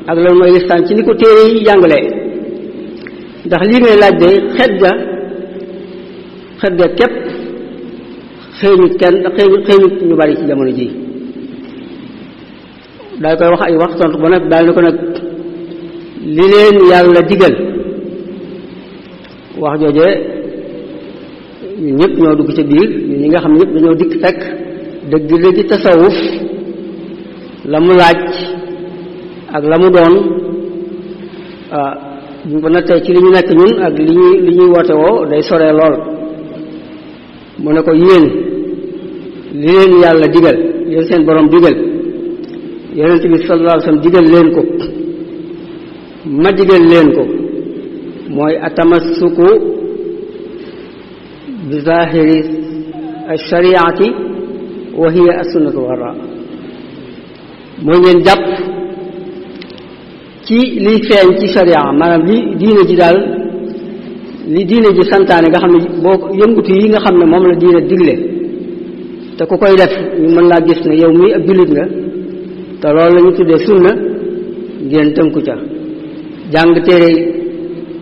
ak lan mooy listaan ci ni ko téere yi jàngalee ndax lii ngay laaj de xet ga képp xëeñut ñu bari ci jamono ji daal koy wax ay wax tontu ba nag daal ni ko nag li leen yàlla digal wax jooje ñun ñëpp ñoo dugg ca biir ñun ñi nga xam ñëpp dañoo dikk fekk dëgg tasawuf la mu laaj ak la mu doon bu ñu ko nattee ci li ñu nekk ñun ak li ñuy woote woo day soree lool mu ne ko yéen li leen yàlla digal leen seen borom digal yonent bi sallallahu alayhi wasallam digal leen ko ma digal leen ko mooy atamassuku bi zahiri ash-shari'ati wa hiya as-sunnatu warra mooy ngeen jàpp ci liy feeñ ci sharia maanaam li diine ji daal li diine ji santaane nga xam ne boo yëngutu yi nga xam ne moom la diine digle te ku koy def ñu mën laa gis ne yow mii ab jullit nga te loolu la ñu tuddee sunna ngeen tënku ca jàng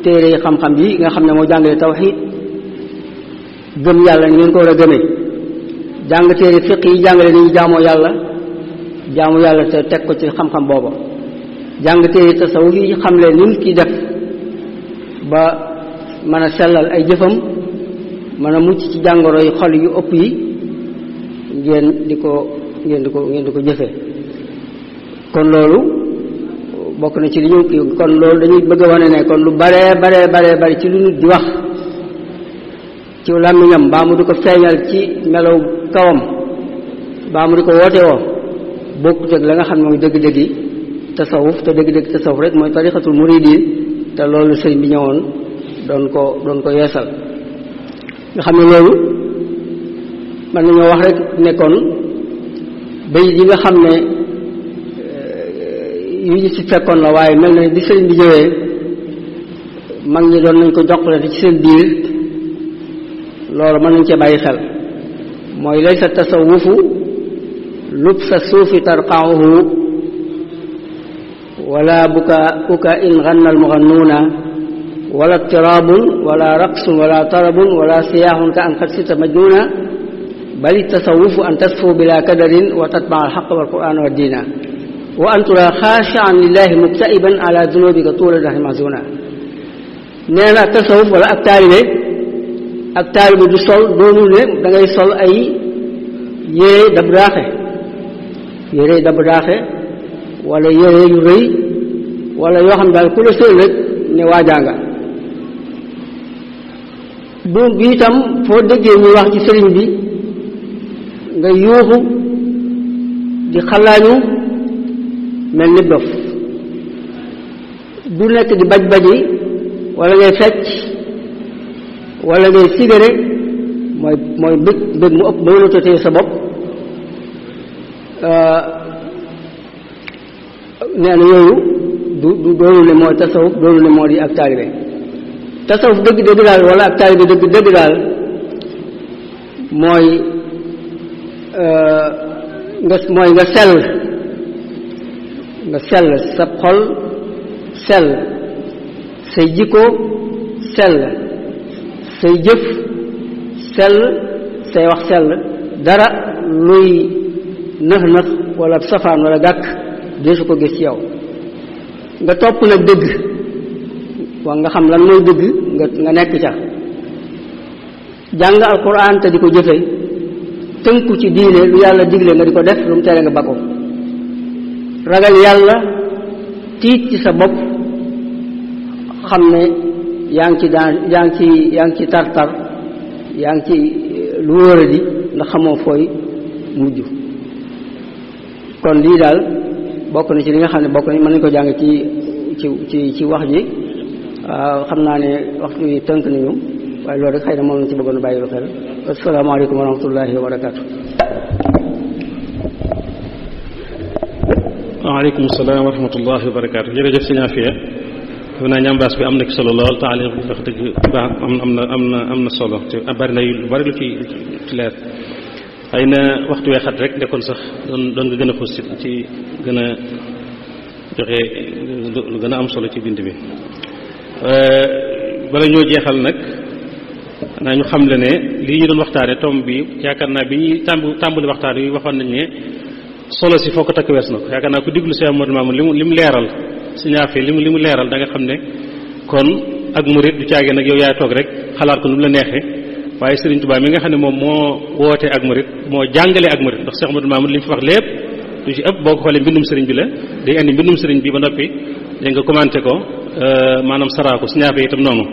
téere yi xam-xam yi nga xam ne moo jàngale tawxiid gëm yàlla ni ngeen ko war a gëmee jàng téere fiq yi jàngale ni ñu jaamu yàlla te teg ko ci xam-xam booba jàng téere tasawuf yi xamle ni nit ki def ba mën a sellal ay jëfam mën a mucc ci jàngoro yi xol yu ëpp yi ngeen di ko jëfe kon loolu bokk na ci li ñu kii kon loolu dañuy bëgg a wane ne kon lu bare ci lu nit di wax ci làmmiñam baa mu di ko feeñal ci melaw kawam baa mu di ko woote woo bokkut ak la nga xam ne mooy dëgg-dëgg yi tasawuf te dëgg-dëgg tasawuf rek mooy tarixatul muridin te loolu sëriñ bi ñëwoon doon ko yeesal nga xam ne loolu mën nañoo wax rek ne kon bayit yi nga xam ne yu ñu ci fekkoon la waaye mel na di sëriñ bi ñëwee mag ñi doon nañ ko joxlante ci seen biir loolu mën nañ cee bàyyi xel mooy laysa tasawufu lubsa suufi tarqauhu wala buka in ganna almugannuuna wala tirabun wala raqsun wala tarabun wala siyaaxun ka an qad sita majnuuna bali tasawufu an tasfu bila kadarin wa tatbaa alxaq walqur'ana wa diina wa an tura xaashian lillahi muktaiban ala dunubika tuula dahri mazuna nee na tasawuf wala ak taalibe du sol doonul ne da ngay sol ay yére dab raaxe wala yére yu rëy wala yoo xam daal ku la sël rek ne waajaanga bu bi itam foo déggee ñuy wax ci sëriñ bi nga yuuxu di xalaañu mel ni dof du nekk di baj-baji wala ngay fecc wala ngay sigare mooy bëgg mu ëpp ba mënatoo téye sa bopp nee na yooyu du doonu ne mooy tasawuf doonu ne moo di ak taalibe tasawuf dëgg daal wala ak taalibe dëgg daal mooy nga sell sa xol sell say jikko sell say jëf sell say wax sell dara luy nëx wala safaan wala gàkk deesu ko gis ci yow nga topp nag dëgg wax nga xam lan mooy dëgg nga nekk ca jàng alquran te di ko jëfe tënku ci diine lu yàlla digle nga di ko def lu mu tere nga ba ko ragal yàlla tiit ci sa bopp xam ne yaa ngi ci tartar yaa ngi ci lu wóor a di ndax xamoo fooy mujj kon lii daal bokk na ci li nga xam ne bokk na mën nañu ko jàng ci wax ji xam naa ne waxtu yi tënk nañu waaye loolu rek xëy na moom lañ ci bëggoon a bàyyi lu xel asalaamaaleykum wa rahmatullahi wa barakaatu. waaleykum salaam wa rahmatullahi wa barakaatu. jërëjëf sëñ Afia def naa ñambaas bi am na ci solo lool taalim wax dëgg baax am na solo te bari na lu bari lu ci leer xëy na waxtu wee xat rek nekkoon sax doon nga gën a xuus ci gën a joxe lu gën a am solo ci bind bi bala ñoo jeexal nag naa ñu xam le ne lii ñu doon waxtaane tomb bi yaakaar naa bi ñuy tàmbali waxtaan yi waxoon nañ ne solo si foo ko takk wees na ko yaakaar naa ko diglu Cheikh Amadou Mamoun li mu leeral si ñaafe li mu leeral da nga xam ne kon ak murid du caagee nag yow yaay toog rek xalaat ko nu mu la neexee waaye Serigne Touba mi nga xam ne moom moo woote ak murid moo jàngale ak murid ndax Cheikh Amadou Mamoun li mu fi wax lépp lu ci ëpp boo ko xoolee mbindum Serigne bi la day andi mbindum Serigne bi ba noppi da nga commenté ko maanaam saraa ko si ñaafe itam noonu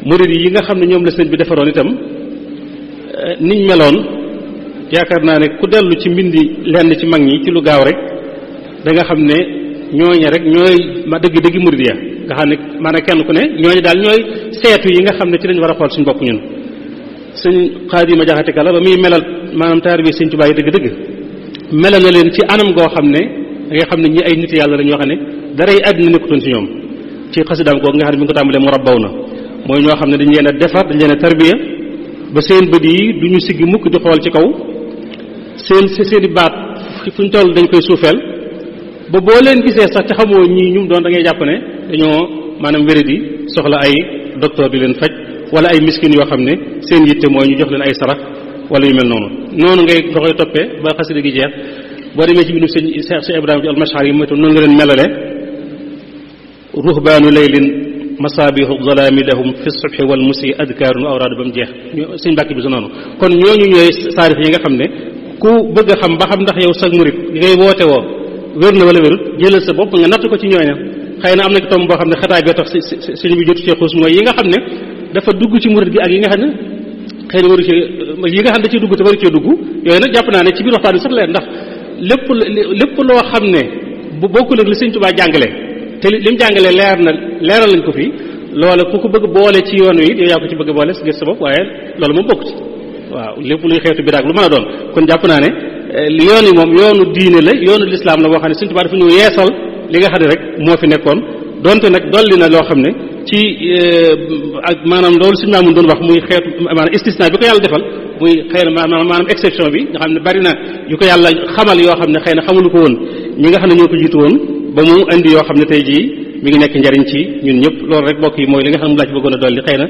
murid yi nga xam ne ñoom la Serigne bi defaroon itam niñ meloon yaakaar naa ne ku dellu ci mbindi lenn ci mag ñi ci lu gaaw rek da nga xam ne ñooña rek ñooy ma dëgg murid ya nga xam ne maanaam kenn ku ne ñooñu daal ñooy seetu yi nga xam ne ci lañ war a xool suñu bopp ñun sëñ Xaadima Jaxate Kala ba muy melal maanaam taalibe Sëñ Tuubaa yi dëgg-dëgg melal na leen ci anam goo xam ne da nga xam ne ñi ay nit yàlla lañ yoo xam ne daray àddina nekkutoon ci ñoom ci xasidaam googu nga xam ne bi nga ko tàmbalee mu rabbaw na mooy ñoo xam ne dañ leen a defar dañ leen a tarbiya ba seen bët yi du ñu siggi mukk di xool ci kaw seeni baat fu ñu toll dañ koy suufeel ba boo leen gisee sax te xamoo ñii ñum doon da ngay jàpp ne dañoo maanaam wéradi soxla ay docteur di leen faj wala ay miskin yoo xam ne seen yitte mooy ñu jox leen ay sarax wala yu mel noonu ngay nga koy toppee ba xasida gi jeex boo demee ci bindu sëñ Cheikh Ibrahima ci al-Mashari yi mooy tam noonu la leen melale ruhbaanu laylin masaabihu zalaami lahum fi subhi wal musi adkaarun awraadu ba mu jeex suñ mbàkk bi su noonu kon ñooñu ñooy saarix yi nga xam ne ku bëgg a xam ba xam ndax yow sag murit ngay woote woo wér na wala wérut jëlal sa bopp nga natt ko ci ñooña xëy na am na tomb boo xam ne xataay bee tax suñu bi jotu cee xuus mooy yi nga xam ne dafa dugg ci murit gi ak yi nga xam ne xëy na waru ci yi nga xam ne da ciy dugg te waru cee dugg yooyu nag jàpp naa ne ci biir waxtaan bi sax leer ndax lépp loo xam ne bu bokkul ak li Sëñ Tuubaa jàngale te li mu jàngale leeral lañ ko fi loola ku ko bëgg boole ci yoon wi yow yaa ko ci bëgg boole ngir sa bopp waaye loolu moom bokk ci waaw lépp luy xeetu bidaag lu mën a doon kon jàpp naa ne yoon yi moom yoonu diine la yoonu lislaam la boo xam ne Sëñ Tuubaa dafa ñu yeesal li nga xam ne rek moo fi nekkoon donte nag dolli na loo xam ne ci ak maanaam loolu suñu maamun doon wax muy xeetu maanaam istisna bi ko yàlla defal muy xëy na maanaam exception bi nga xam ne bari na yu ko yàlla xamal yoo xam ne xëy na xamulu ko woon ñi nga xam ne ñoo ko jiitu woon ba mu indi yoo xam ne tey jii mi ngi nekk njariñ ci ñun ñëpp loolu rek bokk yi mooy li nga xam ne mu laa ci bëggoon a dolli xëy na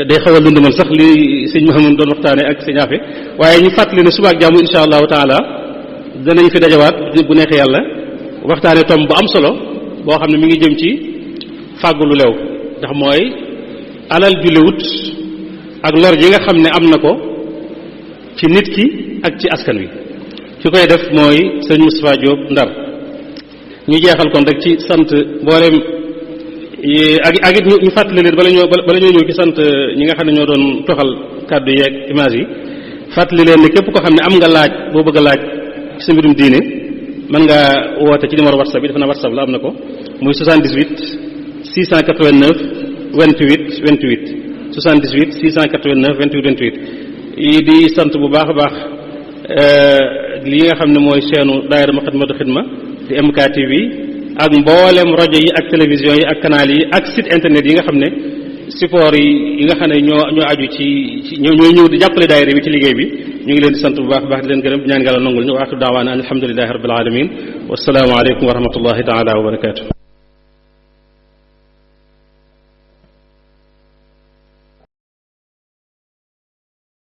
day xaw a lundumal sax li sëñ Mahamoud doon waxtaane ak sëñ Afe waaye ñu fàttali ne suba ak jàmm insha allahu taala danañ fi dajawaat bu neexee yàlla waxtaane tom bu am solo boo xam ne mi ngi jëm ci fàggu lu lew ndax mooy alal ju lewut ak lor yi nga xam ne am na ko ci nit ki ak ci askan wi ki koy def mooy sëñ Moustapha Diop Ndar ñu jeexal kon rek ci sant mboolem ak it ñu fàttali leen bala ñoo ñëw ci sant ñi nga xam ne ñoo doon toxal kàddu yeeg image yi fàttali leen ne képp ko xam ne am nga laaj boo bëgg a laaj ci sa mbirum diine mën nga woote ci numéro WhatsApp bi dafa na WhatsApp la am na ko muy 78 689 28 28 78 689 28 28 yi di sant bu baax a baax li nga xam ne mooy chaîne daayira Moukhaddamatoul Khidma di MKTV ak mboolem rajo yi ak télévision yi ak canal yi ak site internet yi nga xam ne support yi nga xam ne ñoo aju ci ñooy ñëw di jàppale daayira bi ci liggéey bi ñu ngi leen di sant bu baax baax di leen gërëm ñaan Yàlla nangul ñu wa aaxiru da'waana alhamdulillahi rabbil alamin wassalaamu aleykum wa rahmatullahi taala wa barakatuh